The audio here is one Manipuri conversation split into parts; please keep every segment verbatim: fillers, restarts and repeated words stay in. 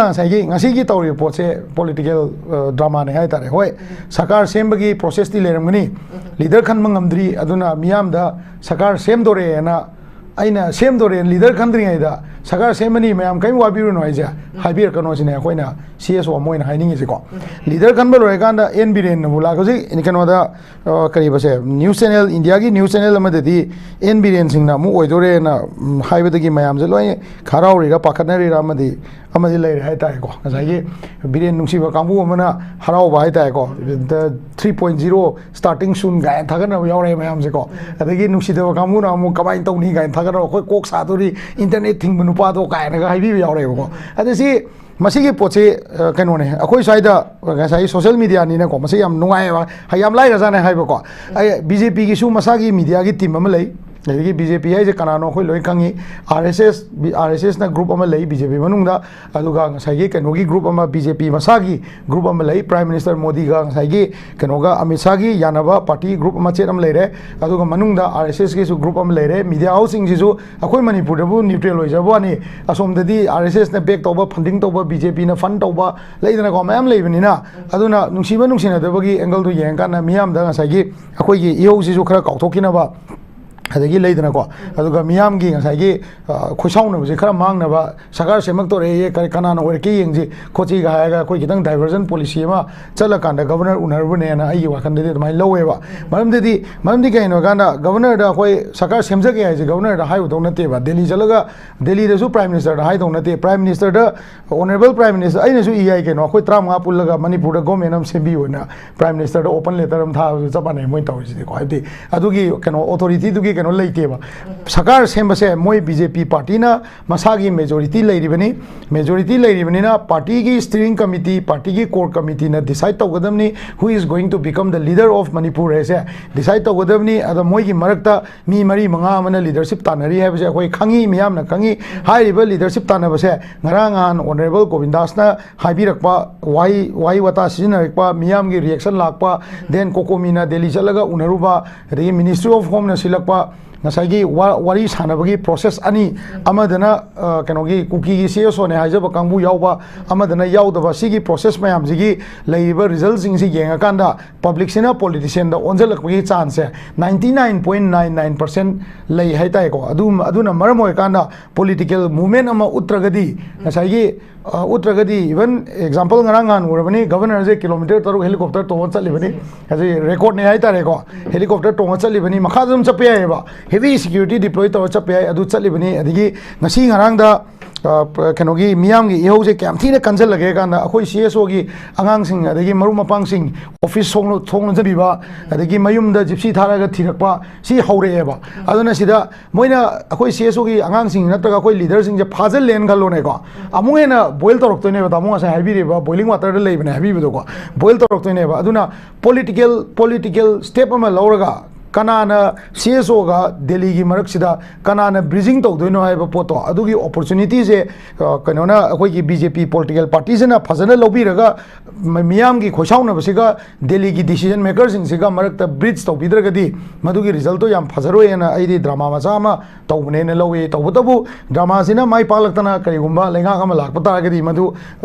ꯉꯁꯥꯏꯒꯤ ꯉꯁꯤꯒꯤ ꯇꯧꯔꯤꯕ ꯄꯣꯠꯁꯦ ꯄꯣꯂꯤꯇꯤꯀꯦꯜ ꯗ꯭ꯔꯃꯥꯅꯦ ꯍꯥꯏꯇꯥꯔꯦ꯫ ꯍꯣꯏ, ꯁꯔꯀꯥꯔ ꯁꯦꯝꯕꯒꯤ ꯄ꯭ꯔꯣꯁꯦꯁꯇꯤ ꯂꯩꯔꯝꯒꯅꯤ, ꯂꯤꯗꯔ ꯈꯟꯕ ꯉꯝꯗ꯭ꯔꯤ, ꯑꯗꯨꯅ ꯃꯤꯌꯥꯝꯗ ꯁꯔꯀꯥꯔ ꯁꯦꯝꯗꯣꯔꯦꯅ, ꯑꯩꯅ ꯁꯦꯝꯗꯣꯔꯦꯅ ꯂꯤꯗꯔ ꯈꯟꯗ꯭ꯔꯤꯉꯩꯗ ꯁꯔꯀꯥꯔ ꯁꯦꯝꯃꯅꯤ, ꯃꯌꯥꯝ ꯀꯔꯤꯝ ꯋꯥꯕꯤꯔꯨꯅꯨ ꯍꯥꯏꯁꯦ ꯍꯥꯏꯕꯤꯔꯛꯀꯅꯣ ꯁꯤꯅꯦ ꯑꯩꯈꯣꯏꯅ ꯁꯤ ꯑꯦꯁ ꯑꯣ ꯑꯃ ꯑꯣꯏꯅ ꯍꯥꯏꯅꯤꯡꯉꯤꯁꯤꯀꯣ꯫ ꯂꯤꯗꯔ ꯈꯟꯕ ꯂꯣꯏꯔꯀꯥꯟꯗ ꯑꯦꯟ ꯕꯤꯔꯦꯟꯅꯕꯨ ꯂꯥꯛ ꯍꯧꯖꯤꯛ ꯀꯩꯅꯣꯗ, ꯑ, ꯀꯔꯤꯕꯁꯦ, ꯅ꯭ꯌꯨꯁ ꯆꯦꯅꯦꯜ, ꯏꯟꯗꯤꯌꯥꯒꯤ ꯅ꯭ꯌꯨꯁ ꯆꯦꯅꯦꯜ ꯑꯃꯗꯗꯤ ꯑꯦꯟ ꯕꯤꯔꯦꯟ ꯁꯤꯡꯅ ꯑꯃꯨꯛ ꯑꯣꯏꯗꯣꯔꯦꯅ, ꯎꯝ, ꯍꯥꯏꯕꯗꯒꯤ ꯃꯌꯥꯝꯁꯦ ꯂꯣꯏ ꯍꯔꯥꯎꯔꯤꯔꯥ ꯄꯥꯈꯠꯅꯔꯤꯔꯥ ꯑꯃꯗꯤ, ꯑꯃꯗꯤ ꯂꯩꯔꯦ ꯍꯥꯏꯇꯥꯔꯦꯀꯣ꯫ ꯉꯁꯥꯏꯒꯤ ꯕꯤꯔꯦꯟ ꯅꯨꯡꯁꯤꯕ ꯀꯥꯡꯕꯨ ꯑꯃꯅ ꯍꯔꯥꯎꯕ ꯍꯥꯏꯇꯥꯔꯦꯀꯣ, "The three point zero starting soon" ꯀꯥꯏꯅ ꯊꯥꯒꯠꯅꯕ ꯌꯥꯎꯔꯛꯑꯦ ꯃꯌꯥꯝꯁꯦꯀꯣ꯫ ꯑꯗꯒꯤ ꯅꯨꯡꯁꯤꯗꯕ ꯀꯥꯡꯕꯨꯅ ꯑꯃꯨꯛ "ꯀꯃꯥꯏꯅ ꯇꯧꯅꯤ?" ꯀꯥꯏꯅ ꯊꯥꯒꯠꯅꯕ, "ꯑꯩꯈꯣꯏ ꯀꯣꯛ ꯁꯥꯗꯣꯔꯤ, ꯏꯟꯇꯔꯅꯦꯠ ꯊꯤꯡꯕ ꯅꯨꯄꯥꯗꯣ" ꯀꯥꯏꯅꯒ ꯍꯥꯏꯕꯤꯕ ꯌꯥꯎꯔꯛꯑꯦꯕꯀꯣ꯫ ꯑꯗ ꯁꯤ ꯃꯁꯤꯒꯤ ꯄꯣꯠꯁꯤ, ꯑ, ꯀꯩꯅꯣꯅꯦ, ꯑꯩꯈꯣꯏ ꯁ꯭ꯋꯥꯏꯗ ꯉꯁꯥꯏꯒꯤ ꯁꯣꯁꯦꯜ ꯃꯤꯗꯤꯌꯥꯅꯤꯅꯀꯣ, ꯃꯁꯤ ꯌꯥꯝ ꯅꯨꯡꯉꯥꯏꯑꯕ, ꯍꯥꯏ, ꯌꯥꯝ ꯂꯥꯏꯔꯖꯥꯠꯅꯦ ꯍꯥꯏꯕꯀꯣ꯫ ꯑꯩ, ꯕꯤ ꯖꯦ ꯄꯤꯒꯤꯁꯨ ꯃꯁꯥꯒꯤ ꯃꯤꯗꯤꯌꯥꯒꯤ ꯇꯤꯝ ꯑꯃ ꯂꯩ, ꯑꯗꯒꯤ ꯕꯤ ꯖꯦ ꯄꯤ ꯍꯥꯏꯁꯦ ꯀꯅꯥꯅꯣ ꯑꯩꯈꯣꯏ ꯂꯣꯏ ꯈꯪꯉꯤ꯫ ꯑꯥꯔ ꯑꯦꯁ ꯑꯦꯁ, ꯕꯤ-, ꯑꯥꯔ ꯑꯦꯁ ꯑꯦꯁꯅ ꯒ꯭ꯔꯨꯞ ꯑꯃ ꯂꯩ ꯕꯤ ꯖꯦ ꯄꯤ ꯃꯅꯨꯡꯗ, ꯑꯗꯨꯒ ꯉꯁꯥꯏꯒꯤ ꯀꯩꯅꯣꯒꯤ ꯒ꯭ꯔꯨꯞ ꯑꯃ, ꯕꯤ ꯖꯦ ꯄꯤ ꯃꯁꯥꯒꯤ ꯒ꯭ꯔꯨꯞ ꯑꯃ ꯂꯩ, ꯄ꯭ꯔꯥꯏꯝ ꯃꯤꯅꯤꯁꯇꯔ ꯃꯣꯗꯤꯒ ꯉꯁꯥꯏꯒꯤ ꯀꯩꯅꯣꯒ ꯑꯃꯤꯠ ꯁꯥꯍꯒꯤ ꯌꯥꯅꯕ ꯄꯥꯔꯇꯤ ꯒ꯭ꯔꯨꯞ ꯑꯃ ꯆꯦꯠ ꯑꯃ ꯂꯩꯔꯦ, ꯑꯗꯨꯒ ꯃꯅꯨꯡꯗ ꯑꯥꯔ ꯑꯦꯁ ꯑꯦꯁꯀꯤꯁꯨ ꯒ꯭ꯔꯨꯞ ꯑꯃ ꯂꯩꯔꯦ, ꯃꯤꯗꯤꯌꯥ ꯍꯥꯎꯁꯁꯤꯡꯁꯤꯁꯨ ꯑꯩꯈꯣꯏ ꯃꯅꯤꯄꯨꯔꯗꯕꯨ ꯅ꯭ꯌꯨꯇ꯭ꯔꯦꯜ ꯑꯣꯏꯖꯕ ꯋꯥꯅꯤ, ꯑꯁꯣꯝꯗꯗꯤ ꯑꯥꯔ ꯑꯦꯁ ꯑꯦꯁꯅ ꯕꯦꯛ ꯇꯧꯕ, ꯐꯟꯗꯤꯡ ꯇꯧꯕ, ꯕꯤ ꯖꯦ ꯄꯤꯅ ꯐꯟ ꯇꯧꯕ, ꯂꯩꯗꯅꯀꯣ, ꯃꯌꯥꯝ ꯂꯩꯕꯅꯤꯅ, ꯑꯗꯨꯅ ꯅꯨꯡꯁꯤꯕ ꯅꯨꯡꯁꯤꯅꯗꯕꯒꯤ ꯑꯦꯡꯒꯜꯗꯨ ꯌꯦꯡꯉꯀꯥꯟꯗ ꯃꯤꯌꯥꯝꯗ ꯉꯁꯥꯏꯒꯤ ꯑꯩꯈꯣꯏꯒꯤ ꯏꯍꯧꯁꯤꯁꯨ ꯈꯔ ꯀꯥꯎꯊꯣꯛꯈꯤꯅꯕ, ꯑꯗꯒꯤ ꯂꯩꯗꯅꯀꯣ, ꯑꯗꯨꯒ ꯃꯤꯌꯥꯝꯒꯤ ꯉꯁꯥꯏꯒꯤ, ꯑ, ꯈꯣꯏꯁꯥꯎꯅꯕꯁꯦ ꯈꯔ ꯃꯥꯡꯅꯕ, ꯁꯔꯀꯥꯔ ꯁꯦꯝꯃꯛꯇꯣꯔꯦꯌꯦ, ꯀꯔꯤ, ꯀꯅꯥꯅ ꯑꯣꯏꯔꯛꯀꯦ ꯌꯦꯡꯁꯤ ꯈꯣꯠꯁꯤꯒ ꯍꯥꯏꯔꯒ ꯑꯩꯈꯣꯏ ꯈꯤꯇꯪ ꯗꯥꯏꯚꯔꯖꯟ ꯄꯣꯂꯤꯁꯤ ꯑꯃ ꯆꯠꯂꯀꯥꯟꯗ ꯒꯕꯔꯅꯔ ꯎꯅꯔꯨꯕꯅꯦꯅ ꯑꯩꯒꯤ ꯋꯥꯈꯜꯗꯗꯤ ꯑꯗꯨꯃꯥꯏꯅ ꯂꯧꯋꯦꯕ꯫ ꯃꯔꯝꯗꯤ, ꯃꯔꯝꯗꯤ ꯀꯩꯅꯣ ꯍꯥꯏꯀꯥꯟꯗ ꯒꯕꯔꯅꯔꯗ ꯑꯩꯈꯣꯏ ꯁꯔꯀꯥꯔ ꯁꯦꯝꯖꯒꯦ ꯍꯥꯏꯁꯦ ꯒꯕꯔꯅꯔꯗ ꯍꯥꯏꯔꯨꯗꯧ ꯅꯠꯇꯦꯕ, ꯗꯦꯜꯂꯤ ꯆꯠꯂꯒ, ꯗꯦꯜꯂꯤꯗꯁꯨ ꯄ꯭ꯔꯥꯏꯝ ꯃꯤꯅꯤꯁꯇꯔꯗ ꯍꯥꯏꯗꯧ ꯅꯠꯇꯦ, ꯄ꯭ꯔꯥꯏꯝ ꯃꯤꯅꯤꯁꯇꯔꯗ, ꯑꯣꯅꯔꯦꯕꯜ ꯄ꯭ꯔꯥꯏꯝ ꯃꯤꯅꯤꯁꯇꯔ, ꯑꯩꯅꯁꯨ ꯏ ꯌꯥꯏ ꯀꯩꯅꯣ, ꯑꯩꯈꯣꯏ ꯇꯔꯥꯃꯉꯥ ꯄꯨꯜꯂꯒ ꯃꯅꯤꯄꯨꯔꯗ ꯒꯣꯔꯃꯦꯟ ꯑꯃ ꯁꯦꯝꯕꯤꯌꯨꯅ ꯄ꯭ꯔꯥꯏꯝ ꯃꯤꯅꯤꯁꯇꯔꯗ ꯑꯣꯄꯟ ꯂꯦꯇꯔ ꯑꯃ ꯊꯥꯕꯁꯨ ꯆꯞ ꯃꯥꯟꯅꯩ ꯃꯣꯏꯅ ꯇꯧꯔꯤꯁꯤꯗꯤꯀꯣ꯫ ꯍꯥꯏꯕꯗꯤ ꯑꯗꯨꯒꯤ ꯀꯩꯅꯣ, ꯑꯣꯊꯣꯔꯤꯇꯤꯗꯨꯒꯤ ꯀꯩꯅꯣ ꯂꯩꯇꯦꯕ꯫ ꯁꯔꯀꯥꯔ ꯁꯦꯝꯕꯁꯦ ꯃꯣꯏ ꯕꯤ ꯖꯦ ꯄꯤ ꯄꯥꯔꯇꯤꯅ ꯃꯁꯥꯒꯤ ꯃꯦꯖꯣꯔꯤꯇꯤ ꯂꯩꯔꯤꯕꯅꯤ, ꯃꯦꯖꯣꯔꯤꯇꯤ ꯂꯩꯔꯤꯕꯅꯤꯅ ꯄꯥꯔꯇꯤꯒꯤ ꯁ꯭ꯇꯤꯌꯔꯤꯡ ꯀꯃꯤꯇꯤ, ꯄꯥꯔꯇꯤꯒꯤ ꯀꯣꯔ ꯀꯃꯤꯇꯤꯅ ꯗꯤꯁꯥꯏꯠ ꯇꯧꯒꯗꯕꯅꯤ, who is going to become the leader of Manipur ꯍꯥꯏꯁꯦ ꯗꯤꯁꯥꯏꯠ ꯇꯧꯒꯗꯕꯅꯤ꯫ ꯑꯗ ꯃꯣꯏꯒꯤ ꯃꯔꯛꯇ ꯃꯤ ꯃꯔꯤ ꯃꯉꯥ ꯑꯃꯅ ꯂꯤꯗꯔꯁꯤꯞ ꯇꯥꯟꯅꯔꯤ ꯍꯥꯏꯕꯁꯦ ꯑꯩꯈꯣꯏ ꯈꯪꯉꯤ, ꯃꯤꯌꯥꯝꯅ ꯈꯪꯉꯤ꯫ ꯍꯥꯏꯔꯤꯕ ꯂꯤꯗꯔꯁꯤꯞ ꯇꯥꯟꯅꯕꯁꯦ ꯉꯔꯥꯡ ꯅꯍꯥꯟ ꯑꯣꯅꯔꯦꯕꯜ ꯒꯣꯕꯤꯟꯗꯥꯁꯅ ꯍꯥꯏꯕꯤꯔꯛꯄ ꯋꯥꯍꯩ, ꯋꯥꯍꯩ ꯋꯥꯇꯥ ꯁꯤꯖꯤꯟꯅꯔꯛꯄ, ꯃꯤꯌꯥꯝꯒꯤ ꯔꯤꯌꯦꯛꯁꯟ ꯂꯥꯛꯄ, then ꯀꯣꯀꯣꯃꯤꯅ ꯗꯦꯜꯂꯤ ꯆꯠꯂꯒ ꯎꯅꯔꯨꯕ, ꯑꯗꯒꯤ ꯃꯤꯅꯤꯁꯇ꯭ꯔꯤ ꯑꯣꯐ ꯍꯣꯝꯅ ꯁꯤꯜꯂꯛꯄ, ꯉꯁꯥꯏꯒꯤ ꯋꯥ- ꯋꯥꯔꯤ ꯁꯥꯟꯅꯕꯒꯤ ꯄ꯭ꯔꯣꯁꯦꯁ ꯑꯅꯤ, ꯑꯃꯗꯅ ꯑ, ꯀꯩꯅꯣꯒꯤ ꯀꯨꯀꯤꯒꯤ ꯁꯤ ꯑꯦꯁ ꯑꯣꯅꯦ ꯍꯥꯏꯖꯕ ꯀꯥꯡꯕꯨ ꯌꯥꯎꯕ, ꯑꯃꯗꯅ ꯌꯥꯎꯗꯕ, ꯁꯤꯒꯤ ꯄ꯭ꯔꯣꯁꯦꯁ ꯃꯌꯥꯝꯁꯤꯒꯤ ꯂꯩꯔꯤꯕ ꯔꯤꯖꯜꯁꯤꯡꯁꯤ ꯌꯦꯡꯉꯀꯥꯟꯗ ꯄꯕ꯭ꯂꯤꯛꯁꯤꯅ ꯄꯣꯂꯤꯇꯤꯁꯤꯌꯥꯟꯗ ꯑꯣꯟꯁꯤꯜꯂꯛꯄꯒꯤ ꯆꯥꯟꯁꯁꯦ ninety nine point nine nine percent ꯂꯩ ꯍꯥꯏꯇꯥꯔꯦꯀꯣ꯫ ꯑꯗꯨ ꯑꯗꯨꯅ ꯃꯔꯝ ꯑꯣꯏꯔꯀꯥꯟꯗ ꯄꯣꯂꯤꯇꯤꯀꯦꯜ ꯃꯨꯚꯃꯦꯟ ꯑꯃ ꯎꯠꯇ꯭ꯔꯒꯗꯤ, ꯉꯁꯥꯏꯒꯤ ꯑ, ꯎꯠꯇ꯭ꯔꯒꯗꯤ, ꯏꯚꯟ ꯑꯦꯛꯖꯥꯝꯄꯜ ꯉꯔꯥꯡ ꯅꯍꯥꯟ ꯎꯔꯕꯅꯤ, ꯒꯚꯔꯅꯔꯁꯦ ꯀꯤꯂꯣꯃꯤꯇꯔ ꯇꯔꯨꯛ ꯍꯦꯂꯤꯀꯣꯞꯇꯔ ꯇꯣꯡꯉ ꯆꯠꯂꯤꯕꯅꯤ꯫ ꯑꯁꯤ ꯔꯦꯀꯣꯔꯗꯅꯤ ꯍꯥꯏꯇꯥꯔꯦꯀꯣ꯫ ꯍꯦꯂꯤꯀꯣꯞꯇꯔ ꯇꯣꯡꯉ ꯆꯠꯂꯤꯕꯅꯤ, ꯃꯈꯥꯗ ꯑꯗꯨꯝ ꯆꯠꯄ ꯌꯥꯏꯑꯕ, ꯍꯦꯚꯤ ꯁꯦꯀ꯭ꯌꯨꯔꯤꯇꯤ ꯗꯤꯄ꯭ꯂꯣꯏ ꯇꯧꯔ ꯆꯠꯄ ꯌꯥꯏ, ꯑꯗꯨ ꯆꯠꯂꯤꯕꯅꯤ꯫ ꯑꯗꯒꯤ ꯉꯁꯤ ꯉꯔꯥꯡꯗ ꯑ, ꯄ- ꯀꯩꯅꯣꯒꯤ ꯃꯤꯌꯥꯝꯒꯤ ꯏꯍꯧꯁꯦ ꯀꯌꯥꯝ ꯊꯤꯅ ꯀꯟꯁꯤꯜꯂꯒꯦ ꯀꯥꯟꯗ, ꯑꯩꯈꯣꯏ ꯁꯤ ꯑꯦꯁ ꯑꯣꯒꯤ ꯑꯉꯥꯡꯁꯤꯡ, ꯑꯗꯒꯤ ꯃꯔꯨꯞ ꯃꯄꯥꯡꯁꯤꯡ, ꯑꯣꯐꯤꯁ ꯊꯣꯡ ꯂꯣ- ꯊꯣꯡ ꯂꯣꯟꯖꯟꯕꯤꯕ, ꯑꯗꯒꯤ ꯃꯌꯨꯝꯗ ꯖꯤꯞꯁꯤ ꯊꯥꯔꯒ ꯊꯤꯔꯛꯄ, ꯁꯤ ꯍꯧꯔꯛꯑꯦꯕ꯫ ꯑꯗꯨꯅ ꯁꯤꯗ ꯃꯣꯏꯅ ꯑꯩꯈꯣꯏ ꯁꯤ ꯑꯦꯁ ꯑꯣꯒꯤ ꯑꯉꯥꯡꯁꯤꯡ ꯅꯠꯇ꯭ꯔꯒ ꯑꯩꯈꯣꯏ ꯂꯤꯗꯔꯁꯤꯡꯁꯦ ꯐꯥꯖꯤꯜꯂꯦꯅ ꯈꯜꯂꯣꯅꯦꯀꯣ, ꯑꯃꯨꯛ ꯍꯦꯟꯅ ꯕꯣꯏꯜ ꯇꯧꯔꯛꯇꯣꯏꯅꯦꯕ, ꯇꯥꯃꯣ ꯉꯁꯥꯏ ꯍꯥꯏꯕꯤꯔꯤꯕ ꯕꯣꯏꯂꯤꯡ ꯋꯥꯇꯔꯗ ꯂꯩꯕꯅꯦ ꯍꯥꯏꯕꯤꯕꯗꯣꯀꯣ, ꯕꯣꯏꯜ ꯇꯧꯔꯛꯇꯣꯏꯅꯦꯕ꯫ ꯑꯗꯨꯅ ꯄꯣꯂꯤꯇꯤꯀꯦꯜ ꯄꯣꯂꯤꯇꯤꯀꯦꯜ ꯁ꯭ꯇꯦꯞ ꯑꯃ ꯂꯧꯔꯒ, ꯀꯅꯥꯅ ꯁꯤ ꯑꯦꯁ ꯑꯣꯒ ꯗꯦꯜꯂꯤꯒꯤ ꯃꯔꯛꯁꯤꯗ ꯀꯅꯥꯅ ꯕ꯭ꯔꯤꯖꯤꯡ ꯇꯧꯗꯣꯏꯅꯣ ꯍꯥꯏꯕ ꯄꯣꯠꯇꯣ, ꯑꯗꯨꯒꯤ ꯑꯣꯄꯣꯔꯆꯨꯅꯤꯇꯤꯁꯦ, ꯑ, ꯀꯩꯅꯣꯅ, ꯑꯩꯈꯣꯏꯒꯤ ꯕꯤ ꯖꯦ ꯄꯤ ꯄꯣꯂꯤꯇꯤꯀꯦꯜ ꯄꯥꯔꯇꯤꯁꯤꯅ ꯐꯖꯅ ꯂꯧꯕꯤꯔꯒ, ꯃ- ꯃꯤꯌꯥꯝꯒꯤ ꯈꯣꯏꯁꯥꯎꯅꯕꯁꯤꯒ ꯗꯦꯜꯂꯤꯒꯤ ꯗꯤꯁꯤꯖꯟ ꯃꯦꯀꯔꯁꯤꯡꯁꯤꯒ ꯃꯔꯛꯇ ꯕ꯭ꯔꯤꯖ ꯇꯧꯕꯤꯗ꯭ꯔꯒꯗꯤ, ꯃꯗꯨꯒꯤ ꯔꯤꯖꯜꯇꯣ ꯌꯥꯝ ꯐꯖꯔꯣꯏꯅ ꯑꯩꯗꯤ ꯗ꯭ꯔꯃꯥ ꯃꯆꯥ ꯑꯃ ꯇꯧꯕꯅꯦꯅ ꯂꯧꯏ꯫ ꯇꯧꯕꯇꯕꯨ ꯗ꯭ꯔꯃꯥꯁꯤꯅ ꯃꯥꯏ ꯄꯥꯛꯂꯛꯇꯅ ꯀꯔꯤꯒꯨꯝꯕ ꯂꯩꯉꯥꯛ ꯑꯃ ꯂꯥꯛꯄ ꯇꯥꯔꯒꯗꯤ, ꯃꯗꯨ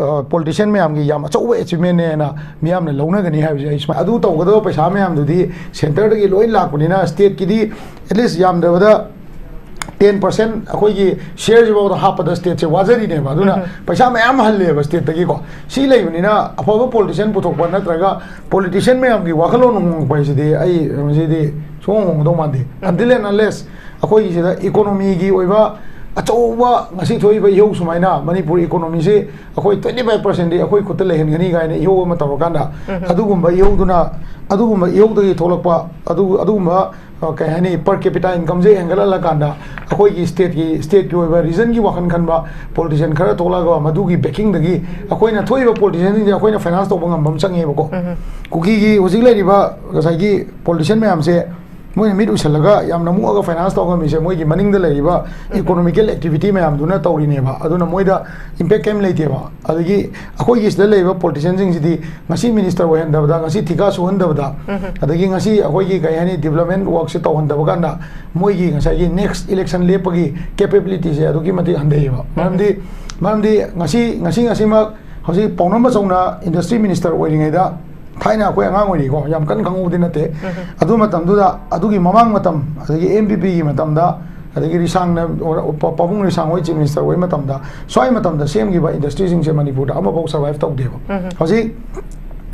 ꯄꯣꯂꯤꯇꯤꯁꯤꯌꯟ ꯃꯌꯥꯝꯒꯤ ꯌꯥꯝ ꯑꯆꯧꯕ ꯑꯦꯆꯤꯞꯃꯦꯟꯅꯦꯅ ꯃꯤꯌꯥꯝꯅ ꯂꯧꯅꯒꯅꯤ ꯍꯥꯏꯕꯁꯦ ꯑꯩ ꯁꯨꯃꯥꯏ-, ꯑꯗꯨ ꯇꯧꯒꯗꯕ ꯄꯩꯁꯥ ꯃꯌꯥꯝꯗꯨꯗꯤ ꯁꯦꯟꯇꯔꯗꯒꯤ ꯂꯣꯏ ꯂꯥꯛꯄꯅꯤꯅ, ꯁ꯭ꯇꯦꯠꯀꯤꯗꯤ ꯑꯦꯠꯂꯤꯁ ꯌꯥꯝꯗ꯭ꯔꯕꯗ ꯇꯦꯟ ꯄꯥꯔꯁꯦꯟ ꯑꯩꯈꯣꯏꯒꯤ ꯁꯤꯌꯔꯁꯤꯐꯥꯎꯗ ꯍꯥꯞꯄꯗ ꯁ꯭ꯇꯦꯠꯁꯦ ꯋꯥꯖꯔꯤꯅꯦꯕ꯫ ꯑꯗꯨꯅ ꯄꯩꯁꯥ ꯃꯌꯥꯝ ꯍꯜꯂꯦꯕ ꯁ꯭ꯇꯦꯠꯇꯒꯤꯀꯣ꯫ ꯁꯤ ꯂꯩꯕꯅꯤꯅ ꯑꯐꯕ ꯄꯣꯂꯤꯇꯤꯁꯤꯌꯟ ꯄꯨꯊꯣꯛꯄ ꯅꯠꯇ꯭ꯔꯒ ꯄꯣꯂꯤꯇꯤꯁꯤꯌꯟ ꯃꯌꯥꯝꯒꯤ ꯋꯥꯈꯜꯂꯣꯟ ꯍꯣꯡꯉꯛꯄ ꯍꯥꯏꯁꯤꯗꯤ ꯑꯩ ꯃꯁꯤꯗꯤ ꯁꯨꯡꯍꯣꯡ ꯍꯣꯡꯒꯗꯧ ꯃꯥꯟꯗꯦ꯫ Until and unless ꯑꯩꯈꯣꯏꯒꯤ ꯁꯤꯗ ꯏꯀꯣꯅꯣꯃꯤꯒꯤ ꯑꯣꯏꯕ ꯑꯆꯧꯕ ꯉꯁꯤ ꯊꯣꯛꯏꯕ ꯏꯍꯧ ꯁꯨꯃꯥꯏꯅ ꯃꯅꯤꯄꯨꯔ ꯏꯀꯣꯅꯣꯃꯤꯁꯤ ꯑꯩꯈꯣꯏ twenty five percentꯗꯤ ꯑꯩꯈꯣꯏ ꯈꯨꯠꯇ ꯂꯩꯍꯟꯒꯅꯤ ꯀꯥꯏꯅ ꯏꯍꯧ ꯑꯃ ꯇꯧꯔꯀꯥꯟꯗ, ꯑꯗꯨꯒꯨꯝꯕ ꯏꯍꯧꯗꯨꯅ, ꯑꯗꯨꯒꯨꯝꯕ ꯏꯍꯧꯗꯒꯤ ꯊꯣꯛꯂꯛꯄ, ꯑꯗꯨ-, ꯑꯗꯨꯒꯨꯝꯕ, ꯑ, ꯀꯩ ꯍꯥꯏꯅꯤ, per capita incomeꯁꯦ ꯍꯦꯟꯒꯠꯍꯜꯂꯀꯥꯟꯗ ꯑꯩꯈꯣꯏꯒꯤ ꯁ꯭ꯇꯦꯠꯀꯤ, ꯁ꯭ꯇꯦꯠꯀꯤ ꯑꯣꯏꯕ ꯔꯤꯖꯟꯒꯤ ꯋꯥꯈꯜ ꯈꯟꯕ ꯄꯣꯂꯤꯇꯤꯁꯤꯌꯟ ꯈꯔ ꯊꯣꯛꯂꯛꯑꯒ, ꯃꯗꯨꯒꯤ ꯕꯦꯀꯤꯡꯗꯒꯤ ꯑꯩꯈꯣꯏꯅ ꯊꯣꯛꯏꯕ ꯄꯣꯂꯤꯇꯤꯁꯤꯌꯟꯁꯤꯡꯁꯦ ꯑꯩꯈꯣꯏꯅ ꯐꯥꯏꯅꯥꯟꯁ ꯇꯧꯕ ꯉꯝꯕ ꯑꯃ ꯆꯪꯉꯦꯕꯀꯣ꯫ ꯀꯨꯀꯤꯒꯤ ꯍꯧꯖꯤꯛ ꯂꯩꯔꯤꯕ ꯉꯁꯥꯏꯒꯤ ꯄꯣꯂꯤꯇꯤꯁꯤꯌꯟ ꯃꯌꯥꯝꯁꯦ ꯃꯣꯏꯅ ꯃꯤꯠ ꯎꯏꯁꯜꯂꯒ ꯌꯥꯝꯅ ꯃꯨꯛꯑꯒ ꯐꯥꯏꯅꯥꯟꯁ ꯇꯧ ꯉꯝꯃꯤꯁꯦ ꯃꯣꯏꯒꯤ ꯃꯅꯤꯡꯗ ꯂꯩꯔꯤꯕ ꯏꯀꯣꯅꯣꯃꯤꯀꯦꯜ ꯑꯦꯛꯇꯤꯚꯤꯇꯤ ꯃꯌꯥꯝꯗꯨꯅ ꯇꯧꯔꯤꯅꯦꯕ꯫ ꯑꯗꯨꯅ ꯃꯣꯏꯗ ꯏꯝꯄꯦꯛ ꯀꯩꯝ ꯂꯩꯇꯦꯕ꯫ ꯑꯗꯒꯤ ꯑꯩꯈꯣꯏꯒꯤ ꯁꯤꯗ ꯂꯩꯔꯤꯕ ꯄꯣꯂꯤꯇꯤꯁꯤꯌꯟꯁꯤꯡꯁꯤꯗꯤ ꯉꯁꯤ ꯃꯤꯅꯤꯁꯇꯔ ꯑꯣꯏꯍꯟꯗꯕꯗ, ꯉꯁꯤ ꯊꯤꯀꯥ ꯁꯨꯍꯟꯗꯕꯗ, ꯑꯗꯒꯤ ꯉꯁꯤ ꯑꯩꯈꯣꯏꯒꯤ ꯀꯩ ꯍꯥꯏꯅꯤ, ꯗꯤꯕ꯭ꯂꯞꯃꯦꯟ ꯋꯥꯔꯛꯁꯦ ꯇꯧꯍꯟꯗꯕ ꯀꯥꯟꯗ ꯃꯣꯏꯒꯤ ꯉꯁꯥꯏꯒꯤ ꯅꯦꯛꯁ ꯏꯂꯦꯛꯁꯟ ꯂꯦꯞꯄꯒꯤ ꯀꯦꯄꯦꯕꯤꯂꯤꯇꯤꯁꯦ ꯑꯗꯨꯛꯀꯤ ꯃꯇꯤꯛ ꯍꯟꯊꯩꯌꯦꯕ꯫ ꯃꯔꯝꯗꯤ ꯃꯔꯝꯗꯤ ꯉꯁꯤ ꯉꯁꯤ ꯉꯁꯤꯃꯛ ꯍꯧꯖꯤꯛ ꯄꯥꯎꯅꯝ ꯑꯆꯧꯅ ꯏꯟꯗꯁꯇ꯭ꯔꯤ ꯃꯤꯅꯤꯁꯇꯔ ꯑꯣꯏꯔꯤꯉꯩꯗ, ꯊꯥꯏꯅ ꯑꯩꯈꯣꯏ ꯑꯉꯥꯡ ꯑꯣꯏꯔꯤꯀꯣ, ꯌꯥꯝ ꯀꯟꯅ ꯈꯪꯍꯧꯕꯗꯤ ꯅꯠꯇꯦ꯫ ꯑꯗꯨ ꯃꯇꯝꯗꯨꯗ, ꯑꯗꯨꯒꯤ ꯃꯃꯥꯡ ꯃꯇꯝ, ꯑꯗꯒꯤ ꯑꯦꯝ ꯕꯤ ꯄꯤꯒꯤ ꯃꯇꯝꯗ, ꯑꯗꯒꯤ ꯔꯤꯁꯥꯡꯅ, ꯄ-, ꯄꯥꯕꯨꯡ ꯔꯤꯁꯥꯡ ꯍꯣꯏ ꯆꯤꯐ ꯃꯤꯅꯤꯁꯇꯔ ꯑꯣꯏꯕ ꯃꯇꯝꯗ, ꯁ꯭ꯋꯥꯏ ꯃꯇꯝꯗ ꯁꯦꯝꯈꯤꯕ ꯏꯟꯗꯁꯇ꯭ꯔꯤꯁꯤꯡꯁꯦ ꯃꯅꯤꯄꯨꯔꯗ ꯑꯃꯐꯥꯎ ꯁꯔꯚꯥꯏꯚ ꯇꯧꯗꯦꯕ꯫ ꯍꯧꯖꯤꯛ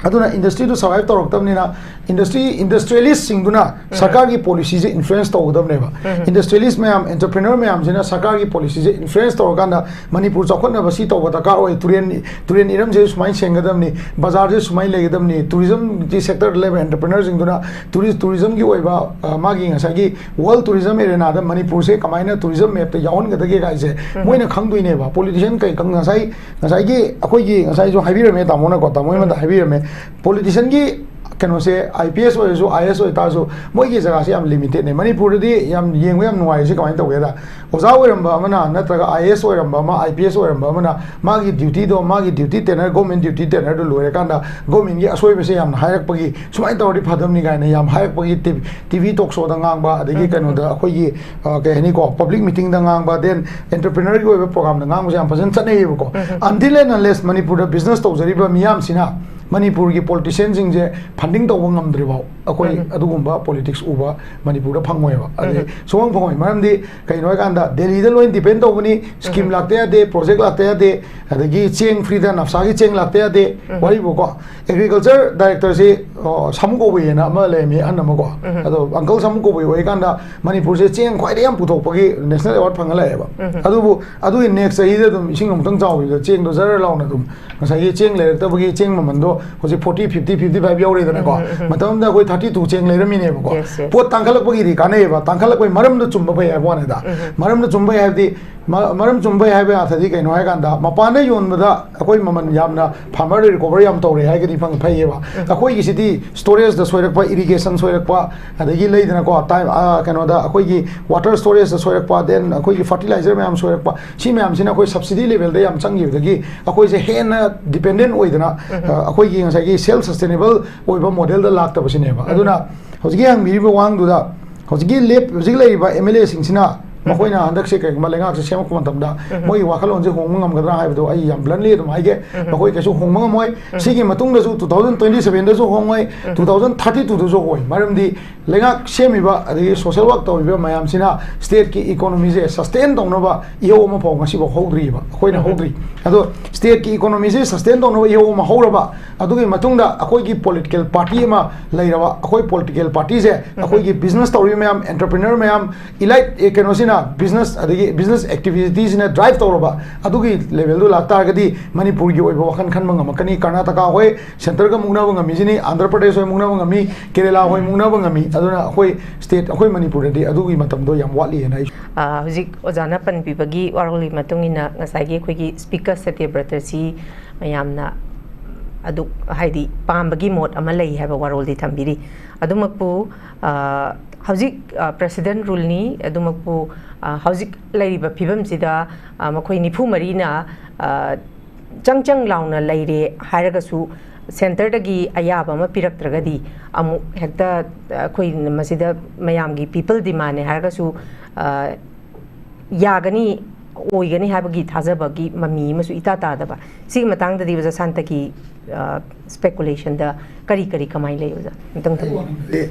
ꯑꯗꯨꯅ ꯏꯟꯗꯁꯇ꯭ꯔꯤꯗꯨ ꯁꯔꯚꯥꯏꯚ ꯇꯧꯔꯛꯇꯕꯅꯤꯅ, ꯏꯟꯗꯁꯇ꯭ꯔꯤ, ꯏꯟꯗꯁꯇ꯭ꯔꯤꯌꯦꯂꯤꯁꯁꯤꯡꯗꯨꯅ ꯁꯔꯀꯥꯔꯒꯤ ꯄꯣꯂꯤꯁꯤꯁꯦ ꯏꯟꯐ꯭ꯂꯨꯌꯦꯟꯁ ꯇꯧꯒꯗꯕꯅꯦꯕ꯫ ꯏꯟꯗꯁꯇ꯭ꯔꯤꯌꯦꯂꯤꯁ ꯃꯌꯥꯝ, ꯑꯦꯟꯇꯔꯄ꯭ꯔꯤꯅꯔ ꯃꯌꯥꯝꯁꯤꯅ ꯁꯔꯀꯥꯔꯒꯤ ꯄꯣꯂꯤꯁꯤꯁꯦ ꯏꯟꯐ꯭ꯂꯨꯌꯦꯟꯁ ꯇꯧꯔꯀꯥꯟꯗ ꯃꯅꯤꯄꯨꯔ ꯆꯥꯎꯈꯠꯅꯕ ꯁꯤ ꯇꯧꯕ ꯗꯔꯀꯥꯔ ꯑꯣꯏ, ꯇꯨꯔꯦꯟ, ꯇꯨꯔꯦꯟ ꯏꯔꯝꯁꯦ ꯁꯨꯃꯥꯏꯅ ꯁꯦꯡꯒꯗꯕꯅꯤ, ꯕꯖꯥꯔꯁꯦ ꯁꯨꯃꯥꯏꯅ ꯂꯩꯒꯗꯕꯅꯤ, ꯇꯨꯔꯤꯖꯝꯒꯤ ꯁꯦꯛꯇꯔꯗ ꯂꯩꯕ ꯑꯦꯟꯇꯔꯄ꯭ꯔꯤꯅꯔꯁꯤꯡꯗꯨꯅ ꯇꯨꯔꯤꯁ, ꯇꯨꯔꯤꯖꯝꯒꯤ ꯑꯣꯏꯕ, ꯑ, ꯃꯥꯒꯤ ꯉꯁꯥꯏꯒꯤ ꯋꯥꯔꯜ ꯇꯨꯔꯤꯖꯝ ꯑꯦꯔꯦꯅꯥꯗ ꯃꯅꯤꯄꯨꯔꯁꯦ ꯀꯃꯥꯏꯅ ꯇꯨꯔꯤꯖꯝ ꯃꯦꯞꯇ ꯌꯥꯎꯍꯟꯒꯗꯒꯦ ꯀꯥꯏꯁꯦ ꯃꯣꯏꯅ ꯈꯪꯗꯣꯏꯅꯦꯕ꯫ ꯄꯣꯂꯤꯇꯤꯁꯤꯌꯟ ꯀꯩ ꯉꯁꯥꯏ, ꯉꯁꯥꯏꯒꯤ ꯑꯩꯈꯣꯏꯒꯤ, ꯉꯁꯥꯏꯁꯨ ꯍꯥꯏꯕꯤꯔꯝꯃꯦ ꯇꯥꯃꯣꯅꯀꯣ, ꯇꯥꯃꯣ ꯑꯃꯗ ꯍꯥꯏꯕꯤꯔꯝꯃꯦ, ꯄꯣꯂꯤꯇꯤꯁꯤꯌꯟꯒꯤ ꯀꯩꯅꯣꯁꯦ, ꯑꯥꯏ ꯄꯤ ꯑꯦꯁ ꯑꯣꯏꯔꯁꯨ, ꯑꯥꯏ ꯑꯦ ꯑꯦꯁ ꯑꯣꯏꯇꯥꯔꯁꯨ, ꯃꯣꯏꯒꯤ ꯖꯒꯥꯁꯦ ꯌꯥꯝ ꯂꯤꯃꯤꯇꯦꯠꯅꯦ꯫ ꯃꯅꯤꯄꯨꯔꯗꯗꯤ ꯌꯥꯝ ꯌꯦꯡꯕ ꯌꯥꯝ ꯅꯨꯡꯉꯥꯏꯔꯤꯁꯦ ꯀꯃꯥꯏꯅ ꯇꯧꯒꯦꯗ, ꯑꯣꯖꯥ ꯑꯣꯏꯔꯝꯕ ꯑꯃꯅ ꯅꯠꯇ꯭ꯔꯒ ꯑꯥꯏ ꯑꯦ ꯑꯦꯁ ꯑꯣꯏꯔꯝꯕ ꯑꯃ, ꯑꯥꯏ ꯄꯤ ꯑꯦꯁ ꯑꯣꯏꯔꯝꯕ ꯑꯃꯅ ꯃꯥꯒꯤ ꯗ꯭ꯌꯨꯇꯤꯗꯣ, ꯃꯥꯒꯤ ꯗ꯭ꯌꯨꯇꯤ ꯇꯦꯅꯔ, ꯒꯣꯔꯃꯦꯟ ꯗ꯭ꯌꯨꯇꯤ ꯇꯦꯅꯔꯗꯨ ꯂꯣꯏꯔꯀꯥꯟꯗ ꯒꯣꯔꯃꯦꯟꯒꯤ ꯑꯁꯣꯏꯕꯁꯦ ꯌꯥꯝꯅ ꯍꯥꯏꯔꯛꯄꯒꯤ, "ꯁꯨꯃꯥꯏꯅ ꯇꯧꯔꯗꯤ ꯐꯗꯝꯅꯤ" ꯀꯥꯏꯅ ꯌꯥꯝ ꯍꯥꯏꯔꯛꯄꯒꯤ ꯇꯤ-, ꯇꯤ ꯚꯤ ꯇꯣꯛ ꯁꯣꯗ ꯉꯥꯡꯕ, ꯑꯗꯒꯤ ꯀꯩꯅꯣꯗ ꯑꯩꯈꯣꯏꯒꯤ, ꯑ, ꯀꯩ ꯍꯥꯏꯅꯤꯀꯣ, ꯄꯕ꯭ꯂꯤꯛ ꯃꯤꯇꯤꯡꯗ ꯉꯥꯡꯕ, ꯗꯦꯟ ꯑꯦꯟꯇꯔꯄ꯭ꯔꯤꯅꯔꯒꯤ ꯑꯣꯏꯕ ꯄ꯭ꯔꯣꯒ꯭ꯔꯥꯝꯗ ꯉꯥꯡꯕꯁꯦ ꯌꯥꯝ ꯐꯖꯅ ꯆꯠꯅꯩꯌꯦꯕꯀꯣ꯫ Until and unless ꯃꯅꯤꯄꯨꯔꯗ ꯕꯤꯖꯤꯅꯦꯁ ꯇꯧꯖꯔꯤꯕ ꯃꯤꯌꯥꯝꯁꯤꯅ ꯃꯅꯤꯄꯨꯔꯒꯤ ꯄꯣꯂꯤꯇꯤꯁꯤꯌꯟꯁꯤꯡꯁꯦ ꯐꯟꯗꯤꯡ ꯇꯧꯕ ꯉꯝꯗ꯭ꯔꯤꯐꯥꯎ ꯑꯩꯈꯣꯏ ꯑꯗꯨꯒꯨꯝꯕ ꯄꯣꯂꯤꯇꯤꯛꯁ ꯎꯕ ꯃꯅꯤꯄꯨꯔꯗ ꯐꯪꯉꯣꯏꯕ꯫ ꯑꯗꯩ ꯁꯨꯡꯐꯪ ꯐꯪꯉꯣꯏ꯫ ꯃꯔꯝꯗꯤ ꯀꯩꯅꯣ ꯍꯥꯏꯀꯥꯟꯗ ꯗꯦꯜꯂꯤꯗ ꯂꯣꯏ ꯗꯤꯄꯦꯟ ꯇꯧꯕꯅꯤ꯫ ꯁ꯭ꯀꯤꯝ ꯂꯥꯛꯇ ꯌꯥꯗꯦ, ꯄ꯭ꯔꯣꯖꯦꯛ ꯂꯥꯛꯇ ꯌꯥꯗꯦ, ꯑꯗꯒꯤ ꯆꯦꯡ ꯐ꯭ꯔꯤꯗ ꯅꯞꯁꯥꯒꯤ ꯆꯦꯡ ꯂꯥꯛꯇ ꯌꯥꯗꯦ꯫ ꯋꯥꯔꯤꯕꯨꯀꯣ, ꯑꯦꯒ꯭ꯔꯤꯀꯜꯆꯔ ꯗꯥꯏꯔꯦꯛꯇꯔꯁꯤ, ꯑꯣ, ꯁꯥꯃꯨ ꯀꯧꯕ ꯌꯦꯟ ꯑꯃ ꯂꯩꯔꯝꯃꯤ, ꯑꯍꯟ ꯑꯃꯀꯣ꯫ ꯑꯗꯣ ꯑꯪꯀꯜ ꯁꯥꯃꯨ ꯀꯧꯕ ꯑꯣꯏꯔꯤꯀꯥꯟꯗ ꯃꯅꯤꯄꯨꯔꯁꯦ ꯆꯦꯡ ꯈ꯭ꯋꯥꯏꯗꯒꯤ ꯌꯥꯝ ꯄꯨꯊꯣꯛꯄꯒꯤ ꯅꯦꯁꯅꯦꯜ ꯑꯦꯋꯥꯔꯗ ꯐꯪꯉ ꯂꯥꯛꯑꯦꯕ꯫ ꯑꯗꯨꯕꯨ ꯑꯗꯨꯒꯤ ꯅꯦꯛꯁ ꯆꯍꯤꯗ ꯑꯗꯨꯝ ꯏꯁꯤꯡ ꯑꯃꯨꯛꯇꯪ ꯆꯥꯎꯈꯤꯕꯗ ꯆꯦꯡꯗꯣ ꯖꯔ ꯂꯥꯎꯅ ꯑꯗꯨꯝ, ꯉꯁꯥꯏꯒꯤ ꯆꯦꯡ ꯂꯩꯔꯛꯇꯕꯒꯤ ꯆꯦꯡ ꯃꯃꯟꯗꯣ ꯍꯧꯖꯤꯛ ꯐꯣꯔꯇꯤ, ꯐꯤꯐꯇꯤ, ꯐꯤꯐꯇꯤ ꯐꯥꯏꯚ ꯌꯧꯔꯦꯗꯅꯀꯣ꯫ ꯃꯇꯝ ꯑꯃꯗ ꯑꯩꯈꯣꯏ ꯊꯥꯔꯇꯤ ꯇꯨ ꯆꯦꯡ ꯂꯩꯔꯝꯃꯤꯅꯦꯕꯀꯣ꯫ Yes, yes. ꯄꯣꯠ ꯇꯥꯡꯈꯠꯂꯛꯄꯒꯤꯗꯤ ꯀꯥꯟꯅꯩꯌꯦꯕ, ꯇꯥꯡꯈꯠꯂꯛꯄꯒꯤ ꯃꯔꯝꯗꯣ ꯆꯨꯝꯕ ꯐꯩ ꯍꯥꯏꯕ ꯋꯥꯅꯤꯗ꯫ ꯃꯔꯝꯗꯣ ꯆꯨꯝꯕ ꯐꯩ ꯍꯥꯏꯕꯗꯤ ꯃ- ꯃꯔꯝ ꯆꯨꯝꯕꯩ ꯍꯥꯏꯕ ꯑꯔꯊꯗꯤ ꯀꯩꯅꯣ ꯍꯥꯏ ꯀꯥꯟꯗ, ꯃꯄꯥꯟꯗ ꯌꯣꯟꯕꯗ ꯑꯩꯈꯣꯏ ꯃꯃꯜ ꯌꯥꯝꯅ, ꯐꯥꯔꯃꯔꯗ ꯔꯤꯀꯣꯚꯔ ꯌꯥꯝ ꯇꯧꯔꯦ ꯍꯥꯏꯔꯒꯗꯤ ꯐꯪ- ꯐꯩꯌꯦꯕ꯫ ꯑꯩꯈꯣꯏꯒꯤꯁꯤꯗꯤ ꯁ꯭ꯇꯣꯔꯦꯖꯇ ꯁꯣꯏꯔꯛꯄ, ꯏꯔꯤꯒꯦꯁꯟ ꯁꯣꯏꯔꯛꯄ, ꯑꯗꯒꯤ ꯂꯩꯗꯅꯀꯣ, ꯇꯥꯏꯝ ꯑ, ꯀꯩꯅꯣꯗ ꯑꯩꯈꯣꯏꯒꯤ ꯋꯥꯇꯔ ꯁ꯭ꯇꯣꯔꯦꯖꯇ ꯁꯣꯏꯔꯛꯄ, ꯗꯦꯟ ꯑꯩꯈꯣꯏꯒꯤ ꯐꯔꯇꯤꯂꯥꯏꯖꯔ ꯃꯌꯥꯝ ꯁꯣꯏꯔꯛꯄ, ꯁꯤ ꯃꯌꯥꯝꯁꯤꯅ ꯑꯩꯈꯣꯏ ꯁꯕꯁꯤꯗꯤ ꯂꯦꯚꯦꯜꯗ ꯌꯥꯝ ꯆꯪꯈꯤꯕꯗꯒꯤ ꯑꯩꯈꯣꯏꯁꯦ ꯍꯦꯟꯅ ꯗꯤꯄꯦꯟꯗꯦꯟ ꯑꯣꯏꯗꯅ, ꯑ, ꯑꯩꯈꯣꯏꯒꯤ ꯉꯁꯥꯏꯒꯤ ꯁꯦꯜꯐ ꯁꯁꯇꯦꯅꯦꯕꯜ ꯑꯣꯏꯕ ꯃꯣꯗꯦꯜꯗ ꯂꯥꯛꯇꯕꯁꯤꯅꯦꯕ꯫ ꯑꯗꯨꯅ ꯍꯧꯖꯤꯛꯀꯤ ꯍꯪꯕꯤꯔꯤꯕ ꯋꯥꯍꯪꯗꯨꯗ, ꯍꯧꯖꯤꯛꯀꯤ ꯂꯦꯞ- ꯍꯧꯖꯤꯛ ꯂꯩꯔꯤꯕ ꯑꯦꯝ ꯑꯦꯜ ꯑꯦꯁꯤꯡꯁꯤꯅ ꯃꯈꯣꯏꯅ ꯍꯟꯗꯛꯁꯦ ꯀꯩꯒꯨꯝꯕ ꯂꯩꯉꯥꯛꯁꯦ ꯁꯦꯝꯃꯛꯄ ꯃꯇꯝꯗ ꯃꯣꯏꯒꯤ ꯋꯥꯈꯜꯂꯣꯟꯁꯦ ꯍꯣꯡꯕ ꯉꯝꯒꯗ꯭ꯔꯥ ꯍꯥꯏꯕꯗꯣ ꯑꯩ ꯌꯥꯝ ꯕ꯭ꯂꯟꯂꯤ ꯑꯗꯨꯝ ꯍꯥꯏꯒꯦ, ꯃꯈꯣꯏ ꯀꯩꯁꯨ ꯍꯣꯡꯕ ꯉꯝꯃꯣꯏ꯫ ꯁꯤꯒꯤ ꯃꯇꯨꯡꯗꯁꯨ, ꯇꯨ ꯊꯥꯎꯖꯟ ꯇ꯭ꯋꯦꯟꯇꯤ ꯁꯚꯦꯟꯗꯁꯨ ꯍꯣꯡꯉꯣꯏ, ꯇꯨ ꯊꯥꯎꯖꯟ ꯊꯥꯔꯇꯤ ꯇꯨꯗꯁꯨ ꯍꯣꯡꯉꯣꯏ꯫ ꯃꯔꯝꯗꯤ ꯂꯩꯉꯥꯛ ꯁꯦꯝꯃꯤꯕ ꯑꯗꯒꯤ ꯁꯣꯁꯦꯜ ꯋꯥꯔꯛ ꯇꯧꯔꯤꯕ ꯃꯌꯥꯝꯁꯤꯅ ꯁ꯭ꯇꯦꯠꯀꯤ ꯏꯀꯣꯅꯣꯃꯤꯁꯦ ꯁꯁꯇꯦꯟ ꯇꯧꯅꯕ ꯏꯍꯧ ꯑꯃ ꯐꯥꯎ ꯉꯁꯤꯐꯥꯎ ꯍꯧꯗ꯭ꯔꯤꯕ, ꯑꯩꯈꯣꯏꯅ ꯍꯧꯗ꯭ꯔꯤ꯫ ꯑꯗꯣ ꯁ꯭ꯇꯦꯠꯀꯤ ꯏꯀꯣꯅꯣꯃꯤꯁꯦ ꯁꯁꯇꯦꯟ ꯇꯧꯅꯕ ꯏꯍꯧ ꯑꯃ ꯍꯧꯔꯕ, ꯑꯗꯨꯒꯤ ꯃꯇꯨꯡꯗ ꯑꯩꯈꯣꯏꯒꯤ ꯄꯣꯂꯤꯇꯤꯀꯦꯜ ꯄꯥꯔꯇꯤ ꯑꯃ ꯂꯩꯔꯕ, ꯑꯩꯈꯣꯏ ꯄꯣꯂꯤꯇꯤꯀꯦꯜ ꯄꯥꯔꯇꯤꯁꯦ ꯑꯩꯈꯣꯏꯒꯤ ꯕꯤꯖꯤꯅꯦꯁ ꯇꯧꯔꯤꯕ ꯃꯌꯥꯝ, ꯑꯦꯟꯇꯔꯄ꯭ꯔꯤꯅꯔ ꯃꯌꯥꯝ, ꯏꯂꯥꯏꯠ, ꯑꯦ, ꯀꯩꯅꯣꯁꯤꯅ, ꯕꯤꯖꯤꯅꯦꯁ, ꯑꯗꯒꯤ ꯕꯤꯖꯤꯅꯦꯁ ꯑꯦꯛꯇꯤꯚꯤꯇꯤꯁꯤꯅ ꯗ꯭ꯔꯥꯏꯚ ꯇꯧꯔꯕ, ꯑꯗꯨꯒꯤ ꯂꯦꯚꯦꯜꯗꯨ ꯂꯥꯛꯇꯥꯔꯒꯗꯤ ꯃꯅꯤꯄꯨꯔꯒꯤ ꯑꯣꯏꯕ ꯋꯥꯈꯜ ꯈꯟꯕ ꯉꯝꯃꯛꯀꯅꯤ꯫ ꯀꯔꯅꯥꯇꯀꯥ ꯍꯣꯏ ꯁꯦꯟꯇꯔꯒ ꯃꯨꯛꯅꯕ ꯉꯝꯃꯤꯁꯤꯅꯤ, ꯑꯟꯙ꯭ꯔ ꯄ꯭ꯔꯗꯦꯁ ꯍꯣꯏ ꯃꯨꯛꯅꯕ ꯉꯝꯃꯤ, ꯀꯦꯔꯦꯂꯥ ꯍꯣꯏ ꯃꯨꯛꯅꯕ ꯉꯝꯃꯤ꯫ ꯑꯗꯨꯅ ꯑꯩꯈꯣꯏ ꯁ꯭ꯇꯦꯠ, ꯑꯩꯈꯣꯏ ꯃꯅꯤꯄꯨꯔꯗꯗꯤ ꯑꯗꯨꯒꯤ ꯃꯇꯝꯗꯣ ꯌꯥꯝ ꯋꯥꯠꯂꯤꯑꯅ ꯑꯩ ꯑ, ꯍꯧꯖꯤꯛ ꯑꯣꯖꯥꯅ ꯄꯟꯕꯤꯕꯒꯤ ꯋꯥꯔꯣꯜꯒꯤ ꯃꯇꯨꯡ ꯏꯟꯅ ꯉꯁꯥꯏꯒꯤ ꯑꯩꯈꯣꯏꯒꯤ ꯁ꯭ꯄꯤꯀꯔ ꯁꯇ꯭ꯌꯕ꯭ꯔꯇꯁꯤ ꯃꯌꯥꯝꯅ ꯑꯗꯨ, ꯍꯥꯏꯗꯤ, ꯄꯥꯝꯕꯒꯤ ꯃꯣꯠ ꯑꯃ ꯂꯩ ꯍꯥꯏꯕ ꯋꯥꯔꯣꯜꯗꯤ ꯊꯝꯕꯤꯔꯤ꯫ ꯑꯗꯨꯃꯛꯄꯨ, ꯑ, ꯍꯧꯖꯤꯛ, ꯑ, ꯄ꯭ꯔꯦꯁꯤꯗꯦꯟ ꯔꯨꯜꯅꯤ, ꯑꯗꯨꯃꯛꯄꯨ, ꯑ, ꯍꯧꯖꯤꯛ ꯂꯩꯔꯤꯕ ꯐꯤꯕꯝꯁꯤꯗ, ꯑ, ꯃꯈꯣꯏ ꯅꯤꯐꯨ ꯃꯔꯤꯅ, ꯑ, ꯆꯪ ꯆꯪ ꯂꯥꯎꯅ ꯂꯩꯔꯦ ꯍꯥꯏꯔꯒꯁꯨ, ꯁꯦꯟꯇꯔꯗꯒꯤ ꯑꯌꯥꯕ ꯑꯃ ꯄꯤꯔꯛꯇ꯭ꯔꯒꯗꯤ ꯑꯃꯨꯛ ꯍꯦꯛꯇ ꯑꯩꯈꯣꯏ ꯃꯁꯤꯗ ꯃꯌꯥꯝꯒꯤ ꯄꯤꯄꯜ ꯗꯤꯃꯥꯟꯅꯦ ꯍꯥꯏꯔꯒꯁꯨ, ꯑ, ꯌꯥꯒꯅꯤ, ꯑꯣꯏꯒꯅꯤ ꯍꯥꯏꯕꯒꯤ ꯊꯥꯖꯕꯒꯤ ꯃꯃꯤ ꯑꯃꯁꯨ ꯏꯇꯥ ꯇꯥꯗꯕ꯫ ꯁꯤꯒꯤ ꯃꯇꯥꯡꯗꯗꯤ ꯑꯣꯖꯥ ꯁꯥꯟꯇꯒꯤ, ꯑ, ꯁ꯭ꯄꯦꯀꯨꯂꯦꯁꯟꯗ ꯀꯔꯤ ꯀꯔꯤ ꯀꯃꯥꯏꯅ ꯂꯩ, ꯑꯣꯖꯥ? ꯑꯃꯨꯛꯇꯪ ꯑꯩ ꯊꯝꯕꯤꯌꯨ꯫ ꯋꯥꯈꯜꯗꯗꯤ,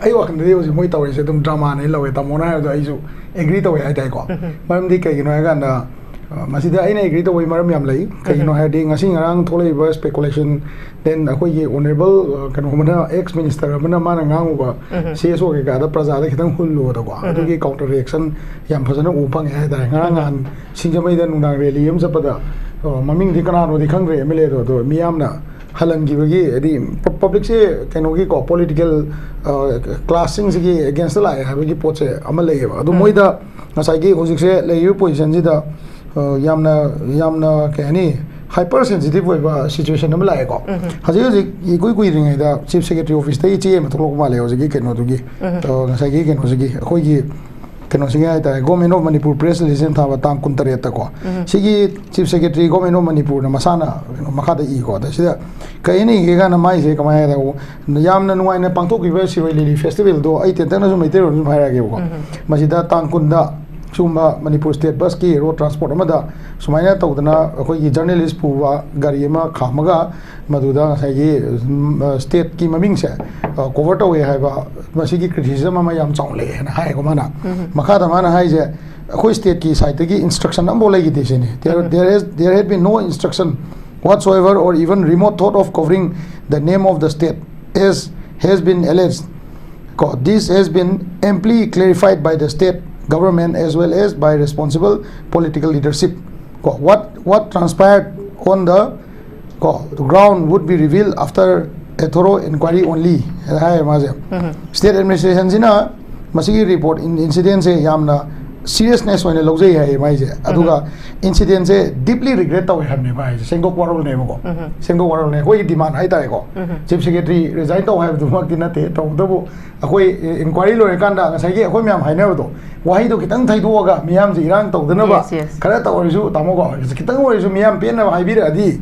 ꯑꯩ ꯋꯥꯈꯜꯗꯗꯤ ꯍꯧꯖꯤꯛ ꯃꯣꯏ ꯇꯧꯔꯤꯁꯦ ꯑꯗꯨꯝ ꯗ꯭ꯔꯃꯥꯅꯦ ꯂꯧꯋꯦ꯫ ꯇꯥꯃꯣꯅ ꯍꯥꯏꯕꯗꯣ ꯑꯩꯁꯨ ꯑꯦꯒ꯭ꯔꯤ ꯇꯧꯋꯦ ꯍꯥꯏ ꯇꯥꯏꯀꯣ꯫ ꯃꯔꯝꯗꯤ ꯀꯩꯒꯤꯅꯣ ꯍꯥꯏꯀꯥꯟꯗ, ꯑ, ꯃꯁꯤꯗ ꯑꯩꯅ ꯑꯦꯒ꯭ꯔꯤ ꯇꯧꯕꯒꯤ ꯃꯔꯝ ꯌꯥꯝ ꯂꯩ꯫ ꯀꯩꯒꯤꯅꯣ ꯍꯥꯏꯔꯗꯤ ꯉꯁꯤ ꯉꯔꯥꯡ ꯊꯣꯛꯂꯛꯏꯕ ꯁ꯭ꯄꯦꯀꯨꯂꯦꯁꯟ, ꯗꯦꯟ ꯑꯩꯈꯣꯏꯒꯤ ꯑꯣꯅꯔꯦꯕꯜ, ꯑ, ꯀꯩꯅꯣ ꯑꯃꯅ, ꯑꯦꯛꯁ ꯃꯤꯅꯤꯁꯇꯔ ꯑꯃꯅ ꯃꯥꯅ ꯉꯥꯡꯉꯨꯕ, ꯁꯤ ꯑꯦꯁ ꯑꯣ ꯀꯩꯀꯥꯗ ꯄ꯭ꯔꯖꯥꯗ ꯈꯤꯇꯪ ꯍꯨꯜꯂꯨꯕꯗꯀꯣ, ꯑꯗꯨꯒꯤ ꯀꯥꯎꯟꯇꯔ ꯔꯤꯌꯦꯛꯁꯟ ꯌꯥꯝ ꯐꯖꯅ ꯎꯕ ꯐꯪꯉꯦ ꯍꯥꯏ ꯇꯥꯔꯦ꯫ ꯉꯔꯥꯡ ꯅꯍꯥꯟ ꯁꯤꯡꯖꯃꯩꯗ ꯅꯨꯡꯗꯥꯡ ꯔꯦꯂꯤ ꯑꯃ ꯆꯠꯄꯗ, ꯑ, ꯃꯃꯤꯡꯗꯤ ꯀꯅꯥꯅꯣꯗꯤ ꯈꯪꯗ꯭ꯔꯦ, ꯑꯦꯝ ꯑꯦꯜ ꯑꯦꯗꯣ, ꯑꯗꯣ ꯃꯤꯌꯥꯝꯅ ꯍꯜꯍꯟꯈꯤꯕꯒꯤ, ꯍꯥꯏꯗꯤ ꯄ- ꯄꯕ꯭ꯂꯤꯛꯁꯦ ꯀꯩꯅꯣꯒꯤꯀꯣ, ꯄꯣꯂꯤꯇꯤꯀꯦꯜ ꯀ꯭ꯂꯥꯁꯁꯤꯡꯁꯤꯒꯤ ꯑꯦꯒꯦꯟꯁꯇ ꯂꯥꯛꯑꯦ ꯍꯥꯏꯕꯒꯤ ꯄꯣꯠꯁꯦ ꯑꯃ ꯂꯩꯌꯦꯕ꯫ ꯑꯗꯣ ꯃꯣꯏꯗ ꯉꯁꯥꯏꯒꯤ ꯍꯧꯖꯤꯛꯁꯦ ꯂꯩꯔꯤꯕ ꯄꯣꯖꯤꯁꯟꯁꯤꯗ, ꯑ, ꯌꯥꯝꯅ, ꯌꯥꯝꯅ, ꯀꯩ ꯍꯥꯏꯅꯤ, ꯍꯥꯏꯄꯔ ꯁꯦꯟꯁꯤꯇꯤꯚ ꯑꯣꯏꯕ ꯁꯤꯆꯨꯋꯦꯁꯟ ꯑꯃ ꯂꯥꯛꯑꯦꯀꯣ꯫ ꯍꯧꯖꯤꯛ ꯍꯧꯖꯤꯛ ꯏꯀꯨꯏ ꯀꯨꯏꯗ꯭ꯔꯤꯉꯩꯗ ꯆꯤꯐ ꯁꯦꯀ꯭ꯔꯦꯇꯔꯤ ꯑꯣꯐꯤꯁꯇꯒꯤ ꯏꯆꯦ ꯑꯃ ꯊꯣꯛꯂꯛꯄ ꯃꯥꯜꯂꯦ ꯍꯧꯖꯤꯛꯀꯤ ꯀꯩꯅꯣꯗꯨꯒꯤ, ꯑ, ꯉꯁꯥꯏꯒꯤ ꯀꯩꯅꯣꯁꯤꯒꯤ, ꯑꯩꯈꯣꯏꯒꯤ ꯀꯩꯅꯣꯁꯤꯒꯤ ꯍꯥꯏꯇꯥꯔꯦ, Government of Manipur press release ꯑꯃ ꯊꯥꯕ ꯇꯥꯡ ꯀꯨꯟꯇꯔꯦꯠꯇꯀꯣ꯫ ꯁꯤꯒꯤ ꯆꯤꯐ ꯁꯦꯀ꯭ꯔꯦꯇꯔꯤ, Government of ꯃꯅꯤꯄꯨꯔꯅ ꯃꯁꯥꯅ ꯀꯩꯅꯣ ꯃꯈꯥꯗ ꯏꯀꯣ꯫ ꯑꯗ ꯁꯤꯗ ꯀꯩ ꯍꯥꯏꯅ ꯏꯒꯦ ꯀꯥꯟꯗ, ꯃꯥꯏꯁꯦ ꯀꯃꯥꯏꯅ ꯍꯥꯏꯗ, ꯌꯥꯝꯅ ꯅꯨꯡꯉꯥꯏꯅ ꯄꯥꯡꯊꯣꯛꯈꯤꯕ ꯁꯤꯔꯣꯏ ꯂꯤꯂꯤ ꯐꯦꯁꯇꯤꯚꯦꯜꯗꯣ ꯑꯩ ꯇꯦꯟꯇꯛꯅꯁꯨ ꯃꯩꯇꯩꯂꯣꯟꯗ ꯁꯨꯝ ꯍꯥꯏꯔꯛꯑꯒꯦꯕꯀꯣ꯫ ꯃꯁꯤꯗ ꯇꯥꯡ ꯀꯨꯟꯗ ꯁꯤꯒꯨꯝꯕ ꯃꯅꯤꯄꯨꯔ ꯁ꯭ꯇꯦꯠ ꯕꯁꯀꯤ ꯔꯣꯗ ꯇ꯭ꯔꯥꯟꯁꯄꯣꯔꯠ ꯑꯃꯗ ꯁꯨꯃꯥꯏꯅ ꯇꯧꯗꯅ ꯑꯩꯈꯣꯏꯒꯤ ꯖꯔꯅꯦꯂꯤꯁ ꯄꯨꯕ ꯒꯥꯔꯤ ꯑꯃ ꯈꯥꯝꯃꯒ ꯃꯗꯨꯗ ꯉꯁꯥꯏꯒꯤ, ꯎꯝ, ꯁ꯭ꯇꯦꯠꯀꯤ ꯃꯃꯤꯡꯁꯦ, ꯑ, ꯀꯣꯚꯔ ꯇꯧꯋꯦ ꯍꯥꯏꯕ ꯃꯁꯤꯒꯤ ꯀ꯭ꯔꯤꯇꯤꯁꯤꯖꯝ ꯑꯃ ꯌꯥꯝ ꯆꯥꯎꯅ ꯂꯩꯌꯦꯅ ꯍꯥꯏꯌꯦꯀꯣ ꯃꯥꯅ꯫ ꯃꯈꯥꯗ ꯃꯥꯅ ꯍꯥꯏꯁꯦ, ꯑꯩꯈꯣꯏ ꯁ꯭ꯇꯦꯠꯀꯤ ꯁꯥꯏꯠꯇꯒꯤ ꯏꯟꯁꯇ꯭ꯔꯛꯁꯟ ꯑꯃꯐꯥꯎ ꯂꯩꯈꯤꯗꯦ ꯁꯤꯅꯤ꯫ There, there has, there had been no instruction whatsoever or even remote thought of covering the name of the state as has been alleged. ꯀꯣ, this has been amply clarified by the state government as well as by responsible political leadership. ꯀꯣ, what, what transpired on the, ꯀꯣ, ground would be revealed after a thorough inquiry only ꯍꯥꯏ ꯃꯥꯁꯦ꯫ ꯁ꯭ꯇꯦꯠ ꯑꯦꯗꯃꯤꯅꯤꯁꯇ꯭ꯔꯦꯁꯟꯁꯤꯅ ꯃꯁꯤꯒꯤ ꯔꯤꯄꯣꯔꯠ, ꯏꯟꯁꯤꯗꯦꯟꯁꯦ ꯌꯥꯝꯅ ꯁꯤꯔꯤꯌꯁꯅꯦꯁ ꯑꯣꯏꯅ ꯂꯧꯖꯩ ꯍꯥꯏꯌꯦ ꯃꯥꯏꯁꯦ꯫ ꯑꯗꯨꯒ ꯏꯟꯁꯤꯗꯦꯟꯁꯦ ꯗꯤꯞꯂꯤ ꯔꯤꯒ꯭ꯔꯦꯠ ꯇꯧꯋꯦ ꯍꯥꯏꯕꯅꯦꯕ ꯍꯥꯏꯁꯦ꯫ ꯁꯦꯡꯗꯣꯛ ꯋꯥꯔꯣꯜꯅꯦꯕꯀꯣ꯫ ꯁꯦꯡꯗꯣꯛ ꯋꯥꯔꯣꯜꯅꯦ, ꯑꯩꯈꯣꯏꯒꯤ ꯗꯤꯃꯥꯟ ꯍꯥꯏꯇꯥꯔꯦꯀꯣ꯫ ꯆꯤꯐ ꯁꯦꯀ꯭ꯔꯦꯇꯔꯤ ꯔꯤꯖꯥꯏꯟ ꯇꯧ ꯍꯥꯏꯕꯗꯨꯃꯛꯇꯤ ꯅꯠꯇꯦ, ꯇꯧꯕꯇꯕꯨ ꯑꯩꯈꯣꯏ ꯏꯟꯀ꯭ꯋꯥꯏꯔꯤ ꯂꯣꯏꯔꯀꯥꯟꯗ ꯉꯁꯥꯏꯒꯤ ꯑꯩꯈꯣꯏ ꯃꯌꯥꯝ ꯍꯥꯏꯅꯕꯗꯣ, ꯋꯥꯍꯩꯗꯣ ꯈꯤꯇꯪ ꯊꯩꯗꯣꯛꯑꯒ ꯃꯤꯌꯥꯝꯁꯦ ꯏꯔꯥꯡ ꯇꯧꯗꯅꯕ Yes, yes. ꯈꯔ ꯇꯧꯔꯁꯨ, ꯇꯥꯃꯣꯀꯣ, ꯈꯤꯇꯪ ꯑꯣꯏꯔꯁꯨ ꯃꯤꯌꯥꯝ ꯄꯦꯟꯅꯕ ꯍꯥꯏꯕꯤꯔꯛꯑꯗꯤ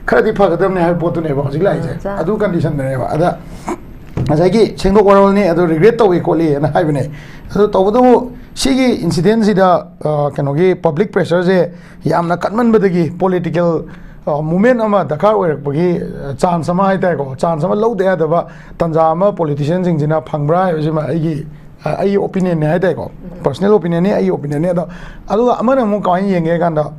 ꯈꯔꯗꯤ ꯐꯒꯗꯕꯅꯦ ꯍꯥꯏꯕ ꯄꯣꯠꯇꯨꯅꯦꯕ ꯍꯧꯖꯤꯛ ꯂꯥꯛꯏꯁꯦ꯫ ꯆꯥ- ꯑꯗꯨ ꯀꯟꯗꯤꯁꯟꯗꯅꯦꯕ꯫ ꯑꯗ ꯉꯁꯥꯏꯒꯤ ꯁꯦꯡꯗꯣꯛ ꯋꯥꯔꯣꯜꯅꯤ, ꯑꯗꯣ ꯔꯤꯒ꯭ꯔꯦꯠ ꯇꯧꯏ ꯈꯣꯠꯂꯤꯅ ꯍꯥꯏꯕꯅꯦ꯫ ꯑꯗꯣ ꯇꯧꯕꯇꯕꯨ ꯁꯤꯒꯤ ꯏꯟꯁꯤꯗꯦꯟꯁꯤꯗ, ꯑ, ꯀꯩꯅꯣꯒꯤ ꯄꯕ꯭ꯂꯤꯛ ꯄ꯭ꯔꯦꯁꯔꯁꯦ ꯌꯥꯝꯅ ꯀꯟꯃꯟꯕꯗꯒꯤ ꯄꯣꯂꯤꯇꯤꯀꯦꯜ, ꯑ, ꯃꯨꯚꯃꯦꯟ ꯑꯃ ꯗꯔꯀꯥꯔ ꯑꯣꯏꯔꯛꯄꯒꯤ, ꯑ, ꯆꯥꯟꯁ ꯑꯃ ꯍꯥꯏꯇꯥꯔꯦꯀꯣ, ꯆꯥꯟꯁ ꯑꯃ ꯂꯧꯗ ꯌꯥꯗꯕ ꯇꯥꯟꯖꯥ ꯑꯃ ꯄꯣꯂꯤꯇꯤꯁꯤꯌꯥꯟꯁꯤꯡꯁꯤꯅ ꯐꯪꯕ꯭ꯔꯥ ꯍꯥꯏꯕꯁꯤꯃ ꯑꯩꯒꯤ, ꯑ, ꯑꯩꯒꯤ ꯑꯣꯄꯤꯅꯤꯌꯟꯅꯦ ꯍꯥꯏꯇꯥꯔꯦꯀꯣ, ꯄꯔꯁꯅꯦꯜ ꯑꯣꯄꯤꯅꯤꯌꯟꯅꯤ, ꯑꯩꯒꯤ ꯑꯣꯄꯤꯅꯤꯌꯟꯅꯤ꯫ ꯑꯗꯣ ꯑꯗꯨꯒ ꯑꯃꯅ ꯑꯃꯨꯛ ꯀꯃꯥꯏꯅ ꯌꯦꯡꯒꯦ ꯍꯥꯏ ꯀꯥꯟꯗ,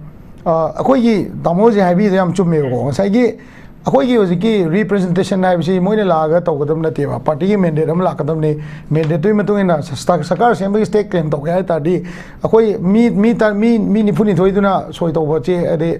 ꯑ, ꯑꯩꯈꯣꯏꯒꯤ ꯇꯥꯃꯣ ꯍꯧꯖꯤꯛ ꯍꯥꯏꯕꯤꯗꯣ ꯌꯥꯝ ꯆꯨꯝꯃꯦꯕꯀꯣ꯫ ꯉꯁꯥꯏꯒꯤ ꯑꯩꯈꯣꯏꯒꯤ ꯍꯧꯖꯤꯛꯀꯤ ꯔꯤꯄ꯭ꯔꯖꯦꯟꯇꯦꯁꯟ ꯍꯥꯏꯕꯁꯤ ꯃꯣꯏꯅ ꯂꯥꯛꯑꯒ ꯇꯧꯒꯗꯕ ꯅꯠꯇꯦꯕ, ꯄꯥꯔꯇꯤꯒꯤ ꯃꯦꯟꯗꯦꯠ ꯑꯃ ꯂꯥꯛꯀꯗꯕꯅꯤ꯫ ꯃꯦꯟꯗꯦꯠꯇꯨꯒꯤ ꯃꯇꯨꯡ ꯏꯟꯅ ꯁ-, ꯁꯔꯀꯥꯔ ꯁꯦꯝꯕꯒꯤ ꯁ꯭ꯇꯦꯠ ꯀ꯭ꯂꯦꯝ ꯇꯧꯒꯦ ꯍꯥꯏ ꯇꯥꯔꯗꯤ, ꯑꯩꯈꯣꯏ ꯃꯤ, ꯃꯤ ꯇ-, ꯃꯤ, ꯃꯤ ꯅꯤꯐꯨꯅꯤꯊꯣꯏꯗꯨꯅ ꯁꯣꯏ ꯇꯧꯕꯁꯦ, ꯍꯥꯏꯗꯤ,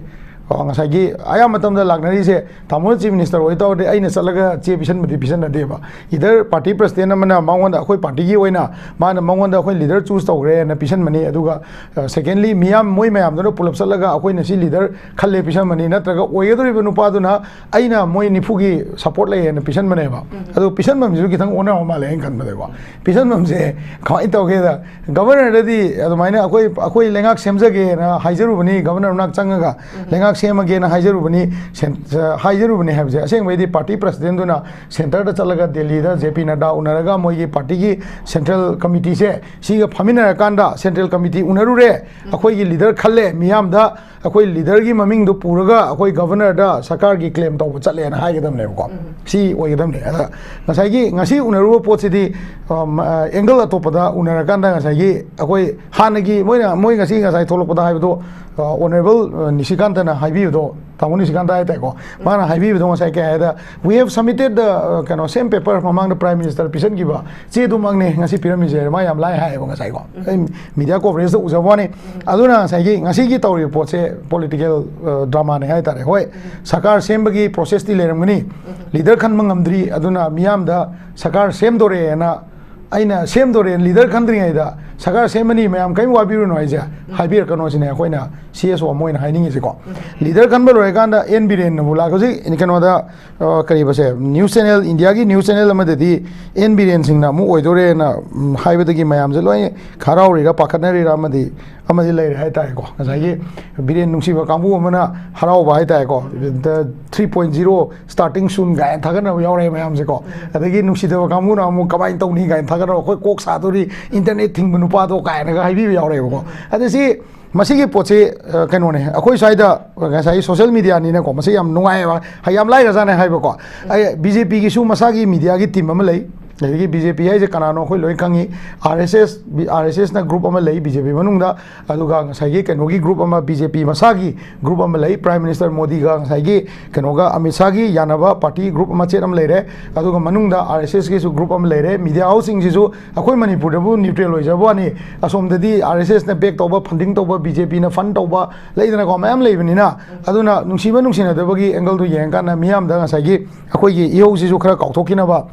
ꯉꯁꯥꯏꯒꯤ ꯑꯌꯥꯝꯕ ꯃꯇꯝꯗ ꯂꯥꯛꯅꯔꯤꯁꯦ, ꯇꯥꯃꯣꯅ ꯆꯤꯐ ꯃꯤꯅꯤꯁꯇꯔ ꯑꯣꯏ ꯇꯥꯔꯗꯤ ꯑꯩꯅ ꯆꯠꯂꯒ ꯆꯦ ꯄꯤꯁꯟꯕꯗꯤ ꯄꯤꯁꯟꯅꯗꯦꯕ꯫ ꯏꯗꯔ ꯄꯥꯔꯇꯤ ꯄ꯭ꯔꯁꯤꯗꯦꯟ ꯑꯃꯅ ꯃꯉꯣꯟꯗ, ꯑꯩꯈꯣꯏ ꯄꯥꯔꯇꯤꯒꯤ ꯑꯣꯏꯅ ꯃꯥꯅ, ꯃꯉꯣꯟꯗ ꯑꯩꯈꯣꯏ ꯂꯤꯗꯔ ꯆꯨꯁ ꯇꯧꯈ꯭ꯔꯦꯅ ꯄꯤꯁꯟꯕꯅꯤ꯫ ꯑꯗꯨꯒ ꯁꯦꯀꯦꯟꯂꯤ, ꯃꯤꯌꯥꯝ, ꯃꯣꯏ ꯃꯌꯥꯝꯗꯨꯅ ꯄꯨꯂꯞ ꯆꯠꯂꯒ ꯑꯩꯈꯣꯏꯅ ꯁꯤ ꯂꯤꯗꯔ ꯈꯜꯂꯦ ꯄꯤꯁꯟꯕꯅꯤ, ꯅꯠꯇ꯭ꯔꯒ ꯑꯣꯏꯒꯗꯧꯔꯤꯕ ꯅꯨꯄꯥꯗꯨꯅ ꯑꯩꯅ ꯃꯣꯏ ꯅꯤꯐꯨꯒꯤ ꯁꯄꯣꯔꯠ ꯂꯩꯌꯦꯅ ꯄꯤꯁꯟꯕꯅꯦꯕ꯫ ꯑꯗꯣ ꯄꯤꯁꯟꯐꯝꯁꯤꯁꯨ ꯈꯤꯇꯪ ꯑꯣꯟꯅꯕ ꯃꯥꯜꯂꯦ ꯑꯩꯅ ꯈꯟꯕꯗꯀꯣ꯫ ꯄꯤꯁꯟꯐꯝꯁꯦ ꯀꯃꯥꯏꯅ ꯇꯧꯒꯦꯗ, ꯒꯕꯔꯅꯔꯗꯗꯤ ꯑꯗꯨꯃꯥꯏꯅ ꯑꯩꯈꯣꯏ, ꯑꯩꯈꯣꯏ ꯂꯩꯉꯥꯛ ꯁꯦꯝꯖꯒꯦꯅ ꯍꯥꯏꯖꯔꯨꯕꯅꯤ, ꯒꯕꯔꯅꯔ ꯃꯅꯥꯛ ꯆꯪꯉꯒ ꯂꯩꯉꯥꯛ ꯁꯦꯝꯃꯒꯦꯅ ꯍꯥꯏꯖꯔꯨꯕꯅꯤ꯫ ꯁꯦꯟ-, ꯍꯥꯏꯖꯔꯨꯕꯅꯤ ꯍꯥꯏꯕꯁꯦ, ꯑꯁꯦꯡꯕꯩꯗꯤ ꯄꯥꯔꯇꯤ ꯄ꯭ꯔꯁꯤꯗꯦꯟꯗꯨꯅ ꯁꯦꯟꯇꯔꯗ ꯆꯠꯂꯒ ꯗꯦꯜꯂꯤꯗ ꯖꯦ ꯄꯤ ꯅꯗ꯭ꯗꯥ ꯎꯅꯔꯒ ꯃꯣꯏꯒꯤ ꯄꯥꯔꯇꯤꯒꯤ ꯁꯦꯟꯇ꯭ꯔꯦꯜ ꯀꯃꯤꯇꯤꯁꯦ ꯁꯤꯒ ꯐꯝꯃꯤꯟꯅꯔꯀꯥꯟꯗ, ꯁꯦꯟꯇ꯭ꯔꯦꯜ ꯀꯃꯤꯇꯤ ꯎꯅꯔꯨꯔꯦ, ꯑꯩꯈꯣꯏꯒꯤ ꯂꯤꯗꯔ ꯈꯜꯂꯦ, ꯃꯤꯌꯥꯝꯗ ꯑꯩꯈꯣꯏ ꯂꯤꯗꯔꯒꯤ ꯃꯃꯤꯡꯗꯣ ꯄꯨꯔꯒ ꯑꯩꯈꯣꯏ ꯒꯕꯔꯅꯔꯗ ꯁꯔꯀꯥꯔꯒꯤ ꯀ꯭ꯂꯦꯝ ꯇꯧꯕ ꯆꯠꯂꯦꯅ ꯍꯥꯏꯒꯗꯕꯅꯦꯕꯀꯣ꯫ ꯁꯤ ꯑꯣꯏꯒꯗꯕꯅꯦ꯫ ꯑꯗ ꯉꯁꯥꯏꯒꯤ ꯉꯁꯤ ꯎꯅꯔꯨꯕ ꯄꯣꯠꯁꯤꯗꯤ, ꯑꯦꯡꯒꯜ ꯑꯇꯣꯞꯄꯗ ꯎꯅꯔꯀꯥꯟꯗ ꯉꯁꯥꯏꯒꯤ ꯑꯩꯈꯣꯏ ꯍꯥꯟꯅꯒꯤ ꯃꯣꯏꯅ, ꯃꯣꯏ ꯉꯁꯤ, ꯉꯁꯥꯏ ꯊꯣꯛꯂꯛꯄꯗ ꯍꯥꯏꯕꯗꯣ, ꯑꯣꯅꯔꯦꯕꯜ ꯅꯤꯁꯤꯀꯥꯟꯇꯅ ꯍꯥꯏꯕꯤꯕꯗꯣ, ꯇꯥꯃꯣ ꯅꯤꯁꯤꯀꯥꯟꯇ ꯍꯥꯏꯇꯥꯔꯦꯀꯣ, ꯃꯥꯅ ꯍꯥꯏꯕꯤꯕꯗꯣ ꯉꯁꯥꯏ ꯀꯩ ꯍꯥꯏꯗ, "We have submitted the, uh, ꯀꯩꯅꯣ, same paper ꯃꯃꯥꯡꯗ ꯄ꯭ꯔꯥꯏꯝ ꯃꯤꯅꯤꯁꯇꯔ ꯄꯤꯁꯟꯈꯤꯕ ꯆꯦꯗꯨꯃꯛꯅꯦ ꯉꯁꯤ ꯄꯤꯔꯝꯃꯤꯁꯦ", ꯃꯥ ꯌꯥꯝ ꯂꯥꯏ ꯍꯥꯏꯌꯦꯕ ꯉꯁꯥꯏꯀꯣ꯫ ꯑꯩ ꯃꯤꯗꯤꯌꯥ ꯀꯣꯚꯔꯦꯖꯇ ꯎꯖꯕ ꯋꯥꯅꯤ꯫ ꯑꯗꯨꯅ ꯉꯁꯥꯏꯒꯤ ꯉꯁꯤꯒꯤ ꯇꯧꯔꯤꯕ ꯄꯣꯠꯁꯦ ꯄꯣꯂꯤꯇꯤꯀꯦꯜ ꯗ꯭ꯔꯃꯥꯅꯦ ꯍꯥꯏꯇꯥꯔꯦ꯫ ꯍꯣꯏ, ꯁꯔꯀꯥꯔ ꯁꯦꯝꯕꯒꯤ ꯄ꯭ꯔꯣꯁꯦꯁꯇꯤ ꯂꯩꯔꯝꯒꯅꯤ, ꯂꯤꯗꯔ ꯈꯟꯕ ꯉꯝꯗ꯭ꯔꯤ, ꯑꯗꯨꯅ ꯃꯤꯌꯥꯝꯗ ꯁꯔꯀꯥꯔ ꯁꯦꯝꯗꯣꯔꯦꯅ, ꯑꯩꯅ ꯁꯦꯝꯗꯣꯔꯦ, ꯂꯤꯗꯔ ꯈꯟꯗ꯭ꯔꯤꯉꯩꯗ ꯁꯔꯀꯥꯔ ꯁꯦꯝꯃꯅꯤ, ꯃꯌꯥꯝ ꯀꯔꯤꯝ ꯋꯥꯕꯤꯔꯨꯅꯨ ꯍꯥꯏꯁꯦ ꯍꯥꯏꯕꯤꯔꯛꯀꯅꯣ ꯁꯤꯅꯦ ꯑꯩꯈꯣꯏꯅ ꯁꯤ ꯑꯦꯁ ꯑꯣ ꯑꯃ ꯑꯣꯏꯅ ꯍꯥꯏꯅꯤꯡꯉꯤꯁꯦꯀꯣ꯫ ꯂꯤꯗꯔ ꯈꯟꯕ ꯂꯣꯏꯔꯀꯥꯟꯗ ꯑꯦꯟ ꯕꯤꯔꯦꯟꯅꯕꯨ ꯂꯥꯛ-, ꯍꯧꯖꯤꯛ ꯀꯩꯅꯣꯗ, ꯑ, ꯀꯔꯤꯕꯁꯦ, ꯅ꯭ꯌꯨꯁ ꯆꯦꯅꯦꯜ, ꯏꯟꯗꯤꯌꯥꯒꯤ ꯅ꯭ꯌꯨꯁ ꯆꯦꯅꯦꯜ ꯑꯃꯗꯗꯤ ꯑꯦꯟ ꯕꯤꯔꯦꯟ ꯁꯤꯡꯅ ꯑꯃꯨꯛ ꯑꯣꯏꯗꯣꯔꯦꯅ, ꯎꯝ, ꯍꯥꯏꯕꯗꯒꯤ ꯃꯌꯥꯝꯁꯦ ꯂꯣꯏ ꯍꯔꯥꯎꯔꯤꯔꯥ ꯄꯥꯈꯠꯅꯔꯤꯔꯥ ꯑꯃꯗꯤ, ꯑꯃꯗꯤ ꯂꯩꯔꯦ ꯍꯥꯏꯇꯥꯔꯦꯀꯣ꯫ ꯉꯁꯥꯏꯒꯤ ꯕꯤꯔꯦꯟ ꯅꯨꯡꯁꯤꯕ ꯀꯥꯡꯕꯨ ꯑꯃꯅ ꯍꯔꯥꯎꯕ ꯍꯥꯏꯇꯥꯔꯦꯀꯣ, "The three point zero starting soon" ꯀꯥꯏꯅ ꯊꯥꯒꯠꯅꯕ ꯌꯥꯎꯔꯛꯑꯦ ꯃꯌꯥꯝꯁꯦꯀꯣ꯫ ꯑꯗꯒꯤ ꯅꯨꯡꯁꯤꯗꯕ ꯀꯥꯡꯕꯨꯅ ꯑꯃꯨꯛ "ꯀꯃꯥꯏꯅ ꯇꯧꯅꯤ?" ꯀꯥꯏꯅ ꯊꯥꯒꯠꯅꯕ, "ꯑꯩꯈꯣꯏ ꯀꯣꯛ ꯁꯥꯗꯣꯔꯤ, ꯏꯟꯇꯔꯅꯦꯠ ꯊꯤꯡꯕ ꯅꯨꯄꯥꯗꯣ" ꯀꯥꯏꯅꯒ ꯍꯥꯏꯕꯤꯕ ꯌꯥꯎꯔꯛꯑꯦꯕꯀꯣ꯫ ꯑꯗ ꯁꯤ, ꯃꯁꯤꯒꯤ ꯄꯣꯠꯁꯤ, ꯑ, ꯀꯩꯅꯣꯅꯦ, ꯑꯩꯈꯣꯏ ꯁ꯭ꯋꯥꯏꯗ ꯉꯁꯥꯏꯒꯤ ꯁꯣꯁꯦꯜ ꯃꯤꯗꯤꯌꯥꯅꯤꯅꯀꯣ, ꯃꯁꯤ ꯌꯥꯝ ꯅꯨꯡꯉꯥꯏꯑꯕ, ꯌꯥꯝ ꯂꯥꯏꯔꯖꯥꯠꯅꯦ ꯍꯥꯏꯕꯀꯣ꯫ ꯑꯩ ꯕꯤ ꯖꯦ ꯄꯤꯒꯤꯁꯨ ꯃꯁꯥꯒꯤ ꯃꯤꯗꯤꯌꯥꯒꯤ ꯇꯤꯝ ꯑꯃ ꯂꯩ, ꯑꯗꯒꯤ ꯕꯤ ꯖꯦ ꯄꯤ ꯍꯥꯏꯁꯦ ꯀꯅꯥꯅꯣ ꯑꯩꯈꯣꯏ ꯂꯣꯏ ꯈꯪꯉꯤ꯫ ꯑꯥꯔ ꯑꯦꯁ ꯑꯦꯁ, ꯑꯥꯔ ꯑꯦꯁ ꯑꯦꯁꯅ ꯒ꯭ꯔꯨꯞ ꯑꯃ ꯂꯩ ꯕꯤ ꯖꯦ ꯄꯤ ꯃꯅꯨꯡꯗ, ꯑꯗꯨꯒ ꯉꯁꯥꯏꯒꯤ ꯀꯩꯅꯣꯒꯤ ꯒ꯭ꯔꯨꯞ ꯑꯃ, ꯕꯤ ꯖꯦ ꯄꯤ ꯃꯁꯥꯒꯤ ꯒ꯭ꯔꯨꯞ ꯑꯃ ꯂꯩ꯫ ꯄ꯭ꯔꯥꯏꯝ ꯃꯤꯅꯤꯁꯇꯔ ꯃꯣꯗꯤꯒ ꯉꯁꯥꯏꯒꯤ ꯀꯩꯅꯣꯒ ꯑꯃꯤꯠ ꯁꯥꯍꯒꯤ ꯌꯥꯅꯕ ꯄꯥꯔꯇꯤ ꯒ꯭ꯔꯨꯞ ꯑꯃ ꯆꯦꯠ ꯑꯃ ꯂꯩꯔꯦ꯫ ꯑꯗꯨꯒ ꯃꯅꯨꯡꯗ ꯑꯥꯔ ꯑꯦꯁ ꯑꯦꯁꯀꯤꯁꯨ ꯒ꯭ꯔꯨꯞ ꯑꯃ ꯂꯩꯔꯦ꯫ ꯃꯤꯗꯤꯌꯥ ꯍꯥꯎꯁꯁꯤꯡꯁꯤꯁꯨ ꯑꯩꯈꯣꯏ ꯃꯅꯤꯄꯨꯔꯗꯕꯨ ꯅ꯭ꯌꯨꯇ꯭ꯔꯦꯜ ꯑꯣꯏꯖꯕ ꯋꯥꯅꯤ, ꯑꯁꯣꯝꯗꯗꯤ ꯑꯥꯔ ꯑꯦꯁ ꯑꯦꯁꯅ ꯕꯦꯛ ꯇꯧꯕ, ꯐꯟꯗꯤꯡ ꯇꯧꯕ, ꯕꯤ ꯖꯦ ꯄꯤꯅ ꯐꯟ ꯇꯧꯕ ꯂꯩꯗꯅꯀꯣ, ꯃꯌꯥꯝ ꯂꯩꯕꯅꯤꯅ꯫ ꯑꯗꯨꯅ ꯅꯨꯡꯁꯤꯕ ꯅꯨꯡꯁꯤꯅꯗꯕꯒꯤ ꯑꯦꯡꯒꯜꯗꯨ ꯌꯦꯡꯉꯀꯥꯟꯗ ꯃꯤꯌꯥꯝꯗ ꯉꯁꯥꯏꯒꯤ ꯑꯩꯈꯣꯏꯒꯤ ꯏꯍꯧꯁꯤꯁꯨ ꯈꯔ ꯀꯥꯎꯊꯣꯛꯈꯤꯅꯕ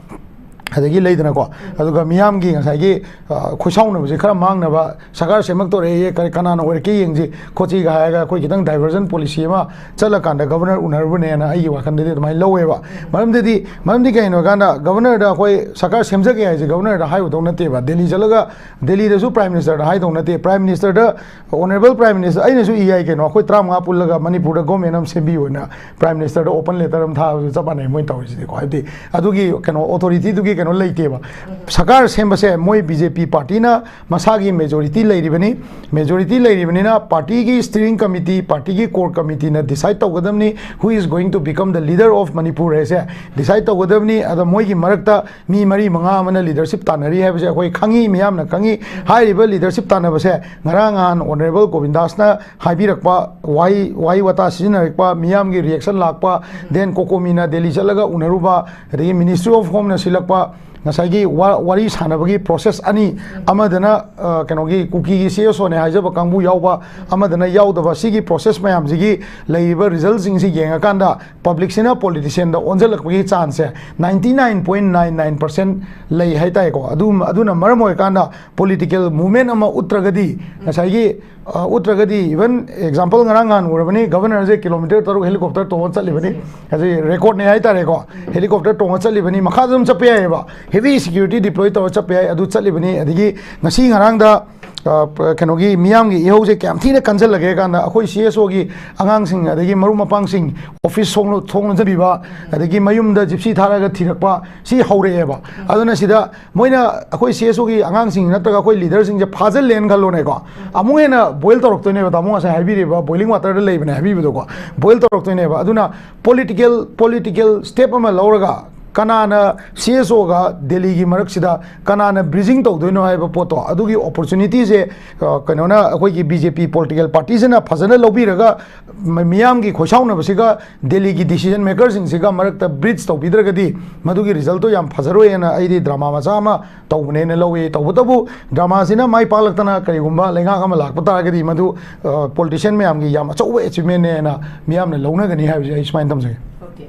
ꯑꯗꯒꯤ ꯂꯩꯗꯅꯀꯣ, ꯑꯗꯨꯒ ꯃꯤꯌꯥꯝꯒꯤ ꯉꯁꯥꯏꯒꯤ, ꯑ, ꯈꯣꯏꯁꯥꯎꯅꯕꯁꯦ ꯈꯔ ꯃꯥꯡꯅꯕ, ꯁꯔꯀꯥꯔ ꯁꯦꯝꯃꯛꯇꯣꯔꯦꯌꯦ, ꯀꯔꯤ, ꯀꯅꯥꯅ ꯑꯣꯏꯔꯛꯀꯦ ꯌꯦꯡꯁꯤ ꯈꯣꯠꯁꯤꯒ ꯍꯥꯏꯔꯒ ꯑꯩꯈꯣꯏ ꯈꯤꯇꯪ ꯗꯥꯏꯚꯔꯖꯟ ꯄꯣꯂꯤꯁꯤ ꯑꯃ ꯆꯠꯂꯀꯥꯟꯗ ꯒꯕꯔꯅꯔ ꯎꯅꯔꯨꯕꯅꯦꯅ ꯑꯩꯒꯤ ꯋꯥꯈꯜꯗꯗꯤ ꯑꯗꯨꯃꯥꯏꯅ ꯂꯧꯋꯦꯕ꯫ ꯃꯔꯝꯗꯗꯤ, ꯃꯔꯝꯗꯤ ꯀꯩꯅꯣ ꯍꯥꯏꯀꯥꯟꯗ, ꯒꯕꯔꯅꯔꯗ ꯑꯩꯈꯣꯏ ꯁꯔꯀꯥꯔ ꯁꯦꯝꯖꯒꯦ ꯍꯥꯏꯁꯦ ꯒꯕꯔꯅꯔꯗ ꯍꯥꯏꯔꯨꯗꯧ ꯅꯠꯇꯦꯕ, ꯗꯦꯜꯂꯤ ꯆꯠꯂꯒ, ꯗꯦꯜꯂꯤꯗꯁꯨ ꯄ꯭ꯔꯥꯏꯝ ꯃꯤꯅꯤꯁꯇꯔꯗ ꯍꯥꯏꯗꯧ ꯅꯠꯇꯦ꯫ ꯄ꯭ꯔꯥꯏꯝ ꯃꯤꯅꯤꯁꯇꯔꯗ, ꯑꯣꯅꯔꯦꯕꯜ ꯄ꯭ꯔꯥꯏꯝ ꯃꯤꯅꯤꯁꯇꯔ, ꯑꯩꯅꯁꯨ ꯏ ꯌꯥꯏ ꯀꯩꯅꯣ, ꯑꯩꯈꯣꯏ ꯇꯔꯥꯃꯉꯥ ꯄꯨꯜꯂꯒ ꯃꯅꯤꯄꯨꯔꯗ ꯒꯣꯔꯃꯦꯟ ꯑꯃ ꯁꯦꯝꯕꯤꯌꯨꯅ ꯄ꯭ꯔꯥꯏꯝ ꯃꯤꯅꯤꯁꯇꯔꯗ ꯑꯣꯄꯟ ꯂꯦꯇꯔ ꯑꯃ ꯊꯥꯕꯁꯨ ꯆꯞ ꯃꯥꯟꯅꯩ ꯃꯣꯏꯅ ꯇꯧꯔꯤꯁꯤꯗꯤꯀꯣ꯫ ꯍꯥꯏꯕꯗꯤ ꯑꯗꯨꯒꯤ ꯀꯩꯅꯣ, ꯑꯣꯊꯣꯔꯤꯇꯤꯗꯨꯒꯤ ꯀꯩꯅꯣ ꯂꯩꯇꯦꯕ꯫ ꯁꯔꯀꯥꯔ ꯁꯦꯝꯕꯁꯦ ꯃꯣꯏ ꯕꯤ ꯖꯦ ꯄꯤ ꯄꯥꯔꯇꯤꯅ ꯃꯁꯥꯒꯤ ꯃꯦꯖꯣꯔꯤꯇꯤ ꯂꯩꯔꯤꯕꯅꯤ꯫ ꯃꯦꯖꯣꯔꯤꯇꯤ ꯂꯩꯔꯤꯕꯅꯤꯅ ꯄꯥꯔꯇꯤꯒꯤ ꯁ꯭ꯇꯤꯌꯔꯤꯡ ꯀꯃꯤꯇꯤ, ꯄꯥꯔꯇꯤꯒꯤ ꯀꯣꯔ ꯀꯃꯤꯇꯤꯅ ꯗꯤꯁꯥꯏꯗ ꯇꯧꯒꯗꯕꯅꯤ, who is going to become the leader of Manipur ꯍꯥꯏꯁꯦ ꯗꯤꯁꯥꯏꯗ ꯇꯧꯒꯗꯕꯅꯤ꯫ ꯑꯗ ꯃꯣꯏꯒꯤ ꯃꯔꯛꯇ ꯃꯤ ꯃꯔꯤ ꯃꯉꯥ ꯑꯃꯅ ꯂꯤꯗꯔꯁꯤꯞ ꯇꯥꯟꯅꯔꯤ ꯍꯥꯏꯕꯁꯦ ꯑꯩꯈꯣꯏ ꯈꯪꯉꯤ, ꯃꯤꯌꯥꯝꯅ ꯈꯪꯉꯤ꯫ ꯍꯥꯏꯔꯤꯕ ꯂꯤꯗꯔꯁꯤꯞ ꯇꯥꯟꯅꯕꯁꯦ ꯉꯔꯥꯡ ꯅꯍꯥꯟ ꯑꯣꯅꯔꯦꯕꯜ ꯒꯣꯕꯤꯟꯗꯥꯁꯅ ꯍꯥꯏꯕꯤꯔꯛꯄ ꯋꯥꯍꯩ, ꯋꯥꯍꯩ ꯋꯥꯇꯥ ꯁꯤꯖꯤꯟꯅꯔꯛꯄ, ꯃꯤꯌꯥꯝꯒꯤ ꯔꯤꯌꯦꯛꯁꯟ ꯂꯥꯛꯄ, ꯗꯦꯟ ꯀꯣꯀꯣꯃꯤꯅ ꯗꯦꯜꯂꯤ ꯆꯠꯂꯒ ꯎꯅꯔꯨꯕ, ꯑꯗꯒꯤ ꯃꯤꯅꯤꯁꯇ꯭ꯔꯤ ꯑꯣꯐ ꯍꯣꯝꯅ ꯁꯤꯜꯂꯛꯄ ꯉꯁꯥꯏꯒꯤ ꯋꯥ-, ꯋꯥꯔꯤ ꯁꯥꯟꯅꯕꯒꯤ ꯄ꯭ꯔꯣꯁꯦꯁ ꯑꯅꯤ, ꯑꯃꯗꯅ, ꯑ, ꯀꯩꯅꯣꯒꯤ ꯀꯨꯀꯤꯒꯤ ꯁꯤ ꯑꯦꯁ ꯑꯣꯅꯦ ꯍꯥꯏꯖꯕ ꯀꯥꯡꯕꯨ ꯌꯥꯎꯕ, ꯑꯃꯗꯅ ꯌꯥꯎꯗꯕ, ꯁꯤꯒꯤ ꯄ꯭ꯔꯣꯁꯦꯁ ꯃꯌꯥꯝꯁꯤꯒꯤ ꯂꯩꯔꯤꯕ ꯔꯤꯖꯜꯁꯤꯡꯁꯤ ꯌꯦꯡꯉꯀꯥꯟꯗ ꯄꯕ꯭ꯂꯤꯛꯁꯤꯅ ꯄꯣꯂꯤꯇꯤꯁꯤꯌꯥꯟꯗ ꯑꯣꯟꯁꯤꯜꯂꯛꯄꯒꯤ ꯆꯥꯟꯁꯁꯦ ninety nine point nine nine percent ꯂꯩ ꯍꯥꯏꯇꯥꯔꯦꯀꯣ꯫ ꯑꯗꯨ, ꯑꯗꯨꯅ ꯃꯔꯝ ꯑꯣꯏꯔꯀꯥꯟꯗ ꯄꯣꯂꯤꯇꯤꯀꯦꯜ ꯃꯨꯚꯃꯦꯟ ꯑꯃ ꯎꯠꯇ꯭ꯔꯒꯗꯤ ꯉꯁꯥꯏꯒꯤ, ꯑ, ꯎꯠꯇ꯭ꯔꯒꯗꯤ, ꯏꯚꯟ ꯑꯦꯛꯖꯥꯝꯄꯜ ꯉꯔꯥꯡ ꯅꯍꯥꯟ ꯎꯔꯕꯅꯤ, ꯒꯕꯔꯅꯔꯁꯦ ꯀꯤꯂꯣꯃꯤꯇꯔ ꯇꯔꯨꯛ ꯍꯦꯂꯤꯀꯣꯞꯇꯔ ꯇꯣꯡꯉ ꯆꯠꯂꯤꯕꯅꯤ꯫ ꯑꯁꯤ ꯔꯦꯀꯣꯔꯗꯅꯦ ꯍꯥꯏꯇꯥꯔꯦꯀꯣ꯫ ꯍꯦꯂꯤꯀꯣꯞꯇꯔ ꯇꯣꯡꯉ ꯆꯠꯂꯤꯕꯅꯤ, ꯃꯈꯥꯗ ꯑꯗꯨꯝ ꯆꯠꯄ ꯌꯥꯏꯑꯕ꯫ ꯍꯦꯚꯤ ꯁꯦꯀ꯭ꯌꯨꯔꯤꯇꯤ ꯗꯤꯄ꯭ꯂꯣꯏ ꯇꯧꯔ ꯆꯠꯄ ꯌꯥꯏ, ꯑꯗꯨ ꯆꯠꯂꯤꯕꯅꯤ꯫ ꯑꯗꯒꯤ ꯉꯁꯤ ꯉꯔꯥꯡꯗ, ꯑ, ꯄ-, ꯀꯩꯅꯣꯒꯤ ꯃꯤꯌꯥꯝꯒꯤ ꯏꯍꯧꯁꯦ ꯀꯌꯥꯝ ꯊꯤꯅ ꯀꯟꯁꯤꯜꯂꯒꯦ ꯀꯥꯟꯗ, ꯑꯩꯈꯣꯏ ꯁꯤ ꯑꯦꯁ ꯑꯣꯒꯤ ꯑꯉꯥꯡꯁꯤꯡ ꯑꯗꯒꯤ ꯃꯔꯨꯞ ꯃꯄꯥꯡꯁꯤꯡ ꯑꯣꯐꯤꯁ ꯊꯣꯡ ꯂꯣ-, ꯊꯣꯡ ꯂꯣꯟꯖꯟꯕꯤꯕ, ꯑꯗꯒꯤ ꯃꯌꯨꯝꯗ ꯖꯤꯞꯁꯤ ꯊꯥꯔꯒ ꯊꯤꯔꯛꯄ, ꯁꯤ ꯍꯧꯔꯛꯑꯦꯕ꯫ ꯑꯗꯨꯅ ꯁꯤꯗ ꯃꯣꯏꯅ ꯑꯩꯈꯣꯏ ꯁꯤ ꯑꯦꯁ ꯑꯣꯒꯤ ꯑꯉꯥꯡꯁꯤꯡ ꯅꯠꯇ꯭ꯔꯒ ꯑꯩꯈꯣꯏ ꯂꯤꯗꯔꯁꯤꯡꯁꯦ ꯐꯥꯖꯤꯜꯂꯦꯅ ꯈꯜꯂꯣꯅꯦꯀꯣ꯫ ꯑꯃꯨꯛ ꯍꯦꯟꯅ ꯕꯣꯏꯜ ꯇꯧꯔꯛꯇꯣꯏꯅꯦꯕ, ꯇꯥꯃꯣ ꯉꯁꯥꯏ ꯍꯥꯏꯕꯤꯔꯤꯕ ꯕꯣꯏꯂꯤꯡ ꯋꯥꯇꯔꯗ ꯂꯩꯕꯅꯦ ꯍꯥꯏꯕꯤꯕꯗꯣꯀꯣ, ꯕꯣꯏꯜ ꯇꯧꯔꯛꯇꯣꯏꯅꯦꯕ꯫ ꯑꯗꯨꯅ ꯄꯣꯂꯤꯇꯤꯀꯦꯜ, ꯄꯣꯂꯤꯇꯤꯀꯦꯜ ꯁ꯭ꯇꯦꯞ ꯑꯃ ꯂꯧꯔꯒ ꯀꯅꯥꯅ ꯁꯤ ꯑꯦꯁ ꯑꯣꯒ ꯗꯦꯜꯂꯤꯒꯤ ꯃꯔꯛꯁꯤꯗ ꯀꯅꯥꯅ ꯕ꯭ꯔꯤꯖꯤꯡ ꯇꯧꯗꯣꯏꯅꯣ ꯍꯥꯏꯕ ꯄꯣꯠꯇꯣ, ꯑꯗꯨꯒꯤ ꯑꯣꯄꯣꯔꯆꯨꯅꯤꯇꯤꯁꯦ, ꯑ, ꯀꯩꯅꯣꯅ, ꯑꯩꯈꯣꯏꯒꯤ ꯕꯤ ꯖꯦ ꯄꯤ ꯄꯣꯂꯤꯇꯤꯀꯦꯜ ꯄꯥꯔꯇꯤꯁꯤꯅ ꯐꯖꯅ ꯂꯧꯕꯤꯔꯒ, ꯃ-, ꯃꯤꯌꯥꯝꯒꯤ ꯈꯣꯏꯁꯥꯎꯅꯕꯁꯤꯒ ꯗꯦꯜꯂꯤꯒꯤ ꯗꯤꯁꯤꯖꯟ ꯃꯦꯀꯔꯁꯤꯡꯁꯤꯒ ꯃꯔꯛꯇ ꯕ꯭ꯔꯤꯖ ꯇꯧꯕꯤꯗ꯭ꯔꯒꯗꯤ ꯃꯗꯨꯒꯤ ꯔꯤꯖꯜꯇꯣ ꯌꯥꯝ ꯐꯖꯔꯣꯏꯅ ꯑꯩꯗꯤ ꯗ꯭ꯔꯃꯥ ꯃꯆꯥ ꯑꯃ ꯇꯧꯕꯅꯦꯅ ꯂꯧꯏ꯫ ꯇꯧꯕꯇꯕꯨ ꯗ꯭ꯔꯃꯥꯁꯤꯅ ꯃꯥꯏ ꯄꯥꯛꯂꯛꯇꯅ ꯀꯔꯤꯒꯨꯝꯕ ꯂꯩꯉꯥꯛ ꯑꯃ ꯂꯥꯛꯄ ꯇꯥꯔꯒꯗꯤ ꯃꯗꯨ, ꯑ, ꯄꯣꯂꯤꯇꯤꯁꯤꯌꯟ ꯃꯌꯥꯝꯒꯤ ꯌꯥꯝ ꯑꯆꯧꯕ ꯑꯦꯆꯤꯞꯃꯦꯟꯅꯦꯅ ꯃꯤꯌꯥꯝꯅ ꯂꯧꯅꯒꯅꯤ ꯍꯥꯏꯕꯁꯦ ꯑꯩ ꯁꯨꯃꯥꯏꯅ ꯊꯝꯖꯒꯦ꯫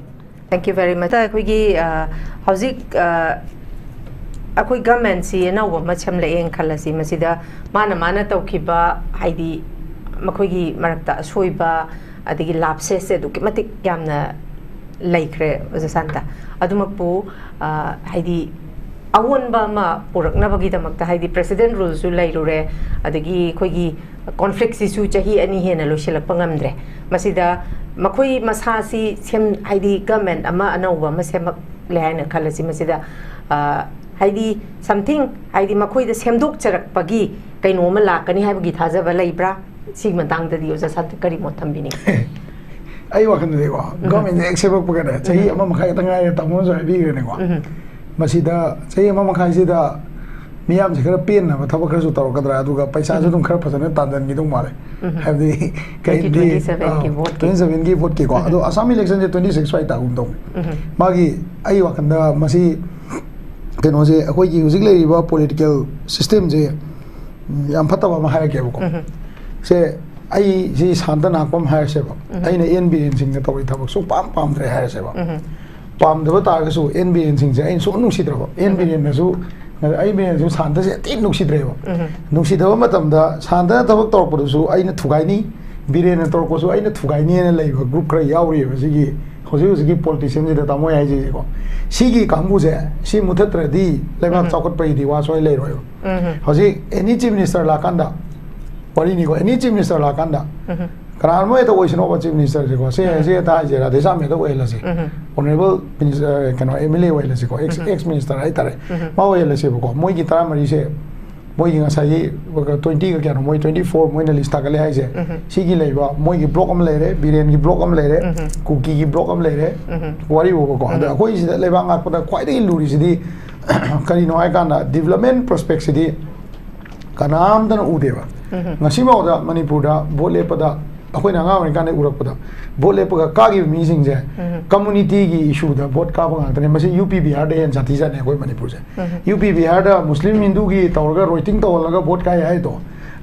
Thank you very much. ꯑꯩꯈꯣꯏꯒꯤ, ꯑ, ꯍꯧꯖꯤꯛ, ꯑ, ꯑꯩꯈꯣꯏ ꯒꯃꯦꯟꯁꯤ ꯑꯅꯧꯕ ꯑꯃ ꯁꯦꯝꯂꯛꯑꯦꯅ ꯈꯜꯂꯁꯤ, ꯃꯁꯤꯗ ꯃꯥꯅ ꯃꯥꯅ ꯇꯧꯈꯤꯕ, ꯍꯥꯏꯗꯤ ꯃꯈꯣꯏꯒꯤ ꯃꯔꯛꯇ ꯑꯁꯣꯏꯕ ꯑꯗꯒꯤ ꯂꯥꯞꯁꯦꯁꯁꯦ ꯑꯗꯨꯛꯀꯤ ꯃꯇꯤꯛ ꯌꯥꯝꯅ ꯂꯩꯈ꯭ꯔꯦ ꯑꯣꯖꯥ ꯁꯥꯟꯇ꯫ ꯑꯗꯨꯃꯛꯄꯨ, ꯑ, ꯍꯥꯏꯗꯤ ꯑꯑꯣꯟꯕ ꯑꯃ ꯄꯨꯔꯛꯅꯕꯒꯤꯗꯃꯛꯇ, ꯍꯥꯏꯗꯤ ꯄ꯭ꯔꯦꯁꯤꯗꯦꯟ ꯔꯨꯜꯁꯨ ꯂꯩꯔꯨꯔꯦ, ꯑꯗꯒꯤ ꯑꯩꯈꯣꯏꯒꯤ ꯀꯣꯟꯐ꯭ꯂꯤꯛꯁꯤꯁꯨ ꯆꯍꯤ ꯑꯅꯤ ꯍꯦꯟꯅ ꯂꯣꯏꯁꯤꯜꯂꯛꯄ ꯉꯝꯗ꯭ꯔꯦ꯫ ꯃꯁꯤꯗ ꯃꯈꯣꯏ ꯃꯁꯥꯁꯤ ꯁꯦꯝ-, ꯍꯥꯏꯗꯤ ꯒꯃꯦꯟ ꯑꯃ ꯑꯅꯧꯕ ꯑꯃ ꯁꯦꯝꯃꯛꯂꯦ ꯍꯥꯏꯅ ꯈꯜꯂꯁꯤ꯫ ꯃꯁꯤꯗ, ꯑ, ꯍꯥꯏꯗꯤ something, ꯍꯥꯏꯗꯤ ꯃꯈꯣꯏꯗ ꯁꯦꯝꯗꯣꯛꯆꯔꯛꯄꯒꯤ ꯀꯩꯅꯣ ꯑꯃ ꯂꯥꯛꯀꯅꯤ ꯍꯥꯏꯕꯒꯤ ꯊꯥꯖꯕ ꯂꯩꯕ꯭ꯔꯥ? ꯁꯤꯒꯤ ꯃꯇꯥꯡꯗꯗꯤ ꯑꯣꯖꯥ ꯁꯥꯟꯇ ꯀꯔꯤ ꯃꯣꯠ ꯊꯝꯕꯤꯅꯤꯡꯉꯤ? ꯑꯩ ꯋꯥꯈꯜꯗꯗꯤꯀꯣ, ꯒꯣꯔꯃꯦꯟꯁꯦ ꯍꯦꯛ ꯁꯦꯝꯃꯛꯄꯒꯅꯦ, ꯆꯍꯤ ꯑꯃ ꯃꯈꯥꯏ ꯈꯛꯇ ꯉꯥꯏꯔꯦ, ꯇꯥꯃꯣꯅꯁꯨ ꯍꯥꯏꯕꯤꯈ꯭ꯔꯦꯅꯦꯀꯣ꯫ ꯃꯁꯤꯗ ꯆꯍꯤ ꯑꯃ ꯃꯈꯥꯏꯁꯤꯗ ꯃꯤꯌꯥꯝꯁꯦ ꯈꯔ ꯄꯦꯟꯅꯕ ꯊꯕꯛ ꯈꯔꯁꯨ ꯇꯧꯔꯛꯀꯗ꯭ꯔꯥ, ꯑꯗꯨꯒ ꯄꯩꯁꯥꯁꯨ ꯑꯗꯨꯝ ꯈꯔ ꯐꯖꯅ ꯇꯥꯟꯖꯟꯈꯤꯗꯧ ꯃꯥꯜꯂꯦ꯫ ꯍꯥꯏꯕꯗꯤ ꯀꯩꯗꯤ, twenty seven ꯒꯤ vote ꯀꯤ꯫ twenty seven ꯒꯤ vote ꯀꯤꯀꯣ꯫ ꯑꯗꯣ ꯑꯁꯥꯝ election ꯁꯦ twenty six ꯁ꯭ꯋꯥꯏ ꯇꯥꯒꯨꯝ ꯇꯧꯕꯅꯦ꯫ ꯃꯥꯒꯤ, ꯑꯩ ꯋꯥꯈꯜꯗ ꯃꯁꯤ ꯀꯩꯅꯣꯁꯦ, ꯑꯩꯈꯣꯏꯒꯤ ꯍꯧꯖꯤꯛ ꯂꯩꯔꯤꯕ political system ꯁꯦ, ꯎꯝ, ꯌꯥꯝ ꯐꯠꯇꯕ ꯑꯃ ꯍꯥꯏꯔꯛꯀꯦꯕꯀꯣ꯫ ꯁꯦ, ꯑꯩ ꯁꯤ ꯁꯥꯟꯇ ꯅꯥꯛꯄ ꯑꯃ ꯍꯥꯏꯔꯁꯦꯕ꯫ ꯑꯩꯅ ꯑꯦꯟ ꯕꯤꯔꯦꯟ ꯁꯤꯡꯅ ꯇꯧꯔꯤ ꯊꯕꯛ ꯁꯨꯡꯄꯥꯝ ꯄꯥꯝꯗ꯭ꯔꯦ ꯍꯥꯏꯔꯁꯦꯕ꯫ ꯄꯥꯝꯗꯕ ꯇꯥꯔꯒꯁꯨ ꯑꯦꯟ ꯕꯤꯔꯦꯟ ꯁꯤꯡꯁꯦ ꯑꯩꯅ ꯁꯨꯡꯅꯨꯡ ꯅꯨꯡꯁꯤꯗ꯭ꯔꯕ꯫ ꯑꯦꯟ ꯕꯤꯔꯦꯟꯅꯁꯨ, ꯑꯩ ꯕꯤꯔꯦꯟꯁꯨ ꯁꯥꯟꯇꯁꯦ ꯌꯥꯝ ꯊꯤꯅ ꯅꯨꯡꯁꯤꯗ꯭ꯔꯦꯕ꯫ ꯅꯨꯡꯁꯤꯗꯕ ꯃꯇꯝꯗ ꯁꯥꯟꯇꯅ ꯊꯕꯛ ꯇꯧꯔꯛꯄꯗꯨꯁꯨ ꯑꯩꯅ ꯊꯨꯒꯥꯏꯅꯤ, ꯕꯤꯔꯦꯟꯅ ꯇꯧꯔꯛꯄꯁꯨ ꯑꯩꯅ ꯊꯨꯒꯥꯏꯅꯤꯅ ꯂꯩꯕ group ꯈꯔ ꯌꯥꯎꯔꯤꯑꯕ ꯁꯤꯒꯤ ꯍꯧꯖꯤꯛ ꯍꯧꯖꯤꯛꯀꯤ politician ꯁꯤꯗ, ꯇꯥꯃꯣ ꯍꯥꯏꯁꯤꯀꯣ꯫ ꯁꯤꯒꯤ ꯀꯥꯡꯕꯨꯁꯦ, ꯁꯤ ꯃꯨꯊꯠꯇ꯭ꯔꯗꯤ ꯂꯩꯕꯥꯛ ꯆꯥꯎꯈꯠꯄꯒꯤꯗꯤ ꯋꯥ ꯁꯨꯡꯂꯩ ꯂꯩꯔꯣꯏꯕ꯫ ꯍꯧꯖꯤꯛ any chief minister ꯂꯥꯛꯀꯥꯟꯗ, ꯋꯥꯔꯤꯅꯤꯀꯣ, any chief minister ꯂꯥꯛꯀꯥꯟꯗ ꯀꯅꯥꯒꯨꯝꯕ ꯍꯦꯛꯇ ꯑꯣꯏꯁꯅꯣꯕ chief minister ꯁꯦꯀꯣ, ꯁꯦ, ꯁꯦ ꯍꯦꯛꯇ ꯍꯥꯏꯁꯦ, ꯔꯥꯙꯦꯁ꯭ꯌꯥꯝ ꯍꯦꯛꯇ ꯑꯣꯏꯍꯜꯂꯁꯦ, honourable minister, ꯀꯩꯅꯣ, M L A ꯑꯣꯏꯍꯜꯂꯁꯦꯀꯣ, ex, ex minister ꯍꯥꯏꯇꯥꯔꯦ, ꯃꯥ ꯑꯣꯏꯍꯜꯂꯁꯦꯕꯀꯣ, ꯃꯣꯏꯒꯤ ꯇꯔꯥꯃꯔꯤꯁꯦ ꯃꯣꯏꯒꯤ ꯉꯁꯥꯏꯒꯤ ꯇ꯭ꯋꯦꯟꯇꯤꯒ ꯀꯌꯥꯅꯣ, ꯃꯣꯏ ꯇ꯭ꯋꯦꯟꯇꯤ ꯐꯣꯔ ꯃꯣꯏꯅ ꯂꯤꯁ ꯊꯥꯒꯠꯂꯦ ꯍꯥꯏꯁꯦ꯫ ꯁꯤꯒꯤ ꯂꯩꯕ ꯃꯣꯏꯒꯤ ꯕ꯭ꯂꯣꯛ ꯑꯃ ꯂꯩꯔꯦ, ꯕꯤꯔꯦꯟꯒꯤ ꯕ꯭ꯂꯣꯛ ꯑꯃ ꯂꯩꯔꯦ, ꯀꯨꯀꯤꯒꯤ ꯕ꯭ꯂꯣꯛ ꯑꯃ ꯂꯩꯔꯦ, ꯋꯥꯔꯤꯕꯣꯕꯀꯣ꯫ ꯑꯗ ꯑꯩꯈꯣꯏ ꯁꯤꯗ ꯂꯩꯕꯥꯛ ꯉꯥꯛꯄꯗ ꯈ꯭ꯋꯥꯏꯗꯒꯤ ꯂꯨꯔꯤꯁꯤꯗꯤ ꯀꯔꯤꯅꯣ ꯍꯥꯏꯀꯥꯟꯗ, ꯗꯤꯕꯂꯞꯃꯦꯟ ꯄ꯭ꯔꯣꯁꯄꯦꯛꯁꯤꯗꯤ ꯀꯅꯥꯝꯇꯅ ꯎꯗꯦꯕ꯫ ꯉꯁꯤꯐꯥꯎꯗ ꯃꯅꯤꯄꯨꯔꯗ ꯚꯣꯠ ꯂꯦꯞꯄꯗ ꯑꯩꯈꯣꯏꯅ ꯑꯉꯥꯡ ꯑꯣꯏꯔꯤꯀꯥꯟꯗ ꯎꯔꯛꯄꯗ, ꯚꯣꯠ ꯂꯦꯞꯄꯒ ꯀꯥꯈꯤꯕ ꯃꯤꯁꯤꯡꯁꯦ ꯀꯝꯃꯨꯅꯤꯇꯤꯒꯤ ꯏꯁꯨꯗ ꯚꯣꯠ ꯀꯥꯕ ꯉꯥꯛꯇꯅꯦ꯫ ꯃꯁꯤ ꯌꯨ ꯄꯤ ꯕꯤꯍꯥꯔꯗ ꯍꯦꯟꯅ ꯁꯥꯊꯤꯖꯥꯠꯅꯦ ꯑꯩꯈꯣꯏ ꯃꯅꯤꯄꯨꯔꯁꯦ꯫ ꯌꯨ ꯄꯤ ꯕꯤꯍꯥꯔꯗ ꯃꯨꯁꯂꯤꯝ ꯍꯤꯟꯗꯨꯒꯤ ꯇꯧꯔꯒ ꯔꯣꯏꯇꯤꯡ ꯇꯧꯍꯜꯂꯒ ꯚꯣꯠ ꯀꯥꯏ ꯍꯥꯏꯗꯣ,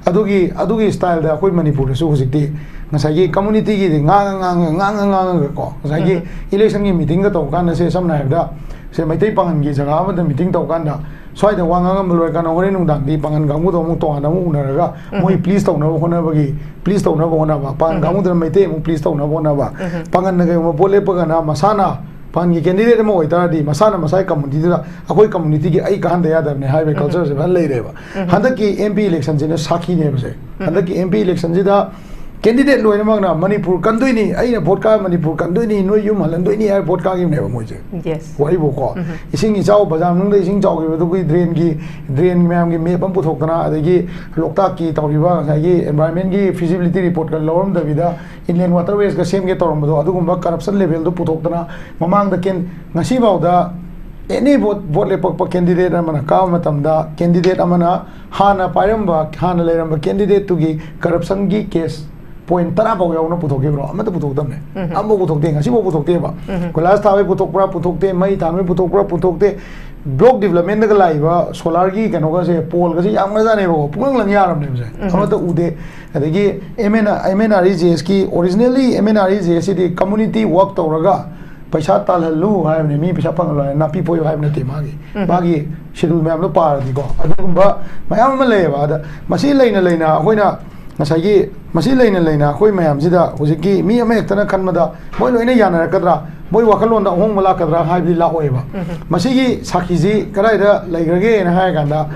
ꯑꯗꯨꯒꯤ, ꯑꯗꯨꯒꯤ ꯁ꯭ꯇꯥꯏꯜꯗ ꯑꯩꯈꯣꯏ ꯃꯅꯤꯄꯨꯔꯗꯁꯨ ꯍꯧꯖꯤꯛꯇꯤ ꯉꯁꯥꯏꯒꯤ ꯀꯝꯃꯨꯅꯤꯇꯤꯒꯤꯗꯤ ꯉꯥꯡꯉ, ꯉꯥꯡꯉ, ꯉꯥꯡꯉ, ꯉꯥꯡꯉꯒꯀꯣ, ꯉꯁꯥꯏꯒꯤ ꯏꯂꯦꯛꯁꯟꯒꯤ ꯃꯤꯇꯤꯡꯒ ꯇꯧꯕ ꯀꯥꯟꯗ, ꯁꯦ, ꯁꯝꯅ ꯍꯥꯏꯔꯕꯗ, ꯁꯦ, ꯃꯩꯇꯩ ꯄꯥꯉꯜꯒꯤ ꯖꯒꯥ ꯑꯃꯗ ꯃꯤꯇꯤꯡ ꯇꯧꯕ ꯀꯥꯟꯗ, ꯁ꯭ꯋꯥꯏꯗ ꯋꯥ ꯉꯥꯡꯉꯝꯕ ꯂꯣꯏꯔꯀꯥꯟꯗ ꯍꯣꯔꯦꯟ ꯅꯨꯡꯗꯥꯡꯗꯤ ꯄꯥꯉꯜ ꯀꯥꯡꯕꯨꯗꯣ ꯑꯃꯨꯛ ꯇꯣꯉꯥꯟꯅ ꯑꯃꯨꯛ ꯎꯅꯔꯒ, ꯃꯣꯏ ꯄ꯭ꯂꯤꯁ ꯇꯧꯅꯕ ꯍꯣꯠꯅꯕꯒꯤ, ꯄ꯭ꯂꯤꯁ ꯇꯧꯅꯕ ꯍꯣꯠꯅꯕ, ꯄꯥꯉꯜ ꯀꯥꯡꯕꯨꯗꯨꯅ ꯃꯩꯇꯩ ꯑꯃꯨꯛ ꯄ꯭ꯂꯤꯁ ꯇꯧꯅꯕ ꯍꯣꯠꯅꯕ, ꯄꯥꯉꯜꯅ ꯀꯩꯒꯨꯝꯕ ꯚꯣꯠ ꯂꯦꯞꯄꯒꯅ ꯃꯁꯥꯅ ꯄꯥꯉꯜꯒꯤ ꯀꯦꯟꯗꯤꯗꯦꯠ ꯑꯃ ꯑꯣꯏꯇꯥꯔꯗꯤ, ꯃꯁꯥꯅ ꯃꯁꯥꯒꯤ ꯀꯝꯃꯨꯅꯤꯇꯤꯗꯨꯗ, "ꯑꯩꯈꯣꯏ ꯀꯝꯃꯨꯅꯤꯇꯤꯒꯤ ꯑꯩ ꯀꯥꯍꯟꯗ ꯌꯥꯗꯕꯅꯦ" ꯍꯥꯏꯕꯒꯤ ꯀꯜꯆꯔꯁꯦ ꯐꯖꯅ ꯂꯩꯔꯦꯕ꯫ ꯍꯟꯗꯛꯀꯤ ꯑꯦꯝ ꯄꯤ ꯏꯂꯦꯛꯁꯟꯁꯤꯅ ꯁꯥꯈꯤꯅꯦꯕꯁꯦ꯫ ꯍꯟꯗꯛꯀꯤ ꯑꯦꯝ ꯄꯤ ꯏꯂꯦꯛꯁꯟꯁꯤꯗ ꯀꯦꯟꯗꯤꯗꯦꯠ ꯂꯣꯏꯅꯃꯛꯅ "ꯃꯅꯤꯄꯨꯔ ꯀꯟꯗꯣꯏꯅꯤ, ꯑꯩꯅ ꯚꯣꯠ ꯀꯥ ꯃꯅꯤꯄꯨꯔ ꯀꯟꯗꯣꯏꯅꯤ, ꯅꯣꯏ ꯌꯨꯝ ꯍꯜꯍꯟꯗꯣꯏꯅꯤ" ꯍꯥꯏꯔ ꯚꯣꯠ ꯀꯥꯈꯤꯕꯅꯦꯕ ꯃꯣꯏꯁꯦ꯫ ꯋꯥꯔꯤꯕꯨꯀꯣ, ꯏꯁꯤꯡ ꯏꯆꯥꯎ, ꯕꯖꯥꯔ ꯃꯅꯨꯡꯗ ꯏꯁꯤꯡ ꯆꯥꯎꯈꯤꯕꯗꯨꯒꯤ ꯗ꯭ꯔꯦꯟꯒꯤ, ꯗ꯭ꯔꯦꯟ ꯃꯌꯥꯝꯒꯤ ꯃꯦꯞ ꯑꯃ ꯄꯨꯊꯣꯛꯇꯅ, ꯑꯗꯒꯤ ꯂꯣꯛꯇꯥꯛꯀꯤ ꯇꯧꯔꯤꯕ ꯉꯁꯥꯏꯒꯤ environment ꯀꯤ feasibility report ꯀ ꯂꯧꯔꯝꯗꯕꯤꯗ inland waterways ꯀ ꯁꯦꯝꯒꯦ ꯇꯧꯔꯝꯕꯗꯣ, ꯑꯗꯨꯒꯨꯝꯕ corruption level ꯗꯨ ꯄꯨꯊꯣꯛꯇꯅ, ꯃꯃꯥꯡꯗ ꯀꯦꯟ-, ꯉꯁꯤꯐꯥꯎꯗ any ꯚꯣꯠ, ꯚꯣꯠ ꯂꯦꯞꯄꯛꯄ ꯀꯦꯟꯗꯤꯗꯦꯠ ꯑꯃꯅ ꯀꯥꯕ ꯃꯇꯝꯗ, ꯀꯦꯟꯗꯤꯗꯦꯠ ꯑꯃꯅ ꯍꯥꯟꯅ ꯄꯥꯏꯔꯝꯕ, ꯍꯥꯟꯅ ꯂꯩꯔꯝꯕ ꯀꯦꯟꯗꯤꯗꯦꯠ ꯇꯨꯒꯤ corruption ꯒꯤ case point ꯇꯔꯥ ꯐꯥꯎ ꯌꯥꯎꯅ ꯄꯨꯊꯣꯛꯈꯤꯕ꯭ꯔꯣ? ꯑꯃꯠꯇ ꯄꯨꯊꯣꯛꯇꯕꯅꯦ꯫ ꯑꯃꯐꯥꯎ ꯄꯨꯊꯣꯛꯇꯦ, ꯉꯁꯤꯐꯥꯎ ꯄꯨꯊꯣꯛꯇꯦꯕ꯫ ꯀꯣꯏꯂꯥꯁ ꯊꯥꯕꯩ ꯄꯨꯊꯣꯛꯄ꯭ꯔꯥ ꯄꯨꯊꯣꯛꯇꯦ, ꯃꯩ ꯊꯥꯕꯩ ꯄꯨꯊꯣꯛꯄ꯭ꯔꯥ ꯄꯨꯊꯣꯛꯇꯦ, block development ꯇꯒ ꯂꯥꯛꯏꯕ solar ꯒꯤ ꯀꯩꯅꯣꯒꯁꯦ, pole ꯒꯁꯦ ꯌꯥꯝꯈ꯭ꯔꯖꯥꯠꯅꯦꯕꯀꯣ, ꯄꯨꯡꯂꯪ ꯂꯪ ꯌꯥꯔꯕꯅꯦꯕꯁꯦ꯫ ꯑꯃꯠꯇ ꯎꯗꯦ꯫ ꯑꯗꯒꯤ M N, M N R E G S ꯀꯤ, originally M N R E G S ꯁꯤꯗꯤ community work ꯇꯧꯔꯒ ꯄꯩꯁꯥ ꯇꯥꯜꯍꯜꯂꯨ ꯍꯥꯏꯕꯅꯤ, ꯃꯤ ꯄꯩꯁꯥ ꯐꯪꯍꯜꯂꯨ ꯍꯥꯏꯕ, ꯅꯥꯄꯤ ꯐꯣꯏꯌꯨ ꯍꯥꯏꯕ ꯅꯠꯇꯦ꯫ ꯃꯥꯒꯤ, ꯃꯥꯒꯤ schedule ꯃꯌꯥꯝꯗꯣ ꯄꯥꯔꯗꯤꯀꯣ, ꯑꯗꯨꯒꯨꯝꯕ ꯃꯌꯥꯝ ꯑꯃ ꯂꯩꯌꯦꯕ꯫ ꯑꯗ ꯃꯁꯤ ꯂꯩꯅ ꯂꯩꯅ ꯑꯩꯈꯣꯏꯅ ꯉꯁꯥꯏꯒꯤ, ꯃꯁꯤ ꯂꯩꯅ ꯂꯩꯅ ꯑꯩꯈꯣꯏ ꯃꯌꯥꯝꯁꯤꯗ ꯍꯧꯖꯤꯛꯀꯤ ꯃꯤ ꯑꯃꯍꯦꯛꯇꯅ ꯈꯟꯕꯗ ꯃꯣꯏ ꯂꯣꯏꯅ ꯌꯥꯅꯔꯛꯀꯗ꯭ꯔꯥ, ꯃꯣꯏ ꯋꯥꯈꯜꯂꯣꯟꯗ ꯑꯍꯣꯡꯕ ꯂꯥꯛꯀꯗ꯭ꯔꯥ ꯍꯥꯏꯕꯗꯤ ꯂꯥꯛꯑꯣꯏꯕ꯫ ꯃꯁꯤꯒꯤ ꯁꯥꯈꯤꯁꯤ ꯀꯗꯥꯏꯗ ꯂꯩꯈ꯭ꯔꯒꯦꯅ ꯍꯥꯏꯔ ꯀꯥꯟꯗ,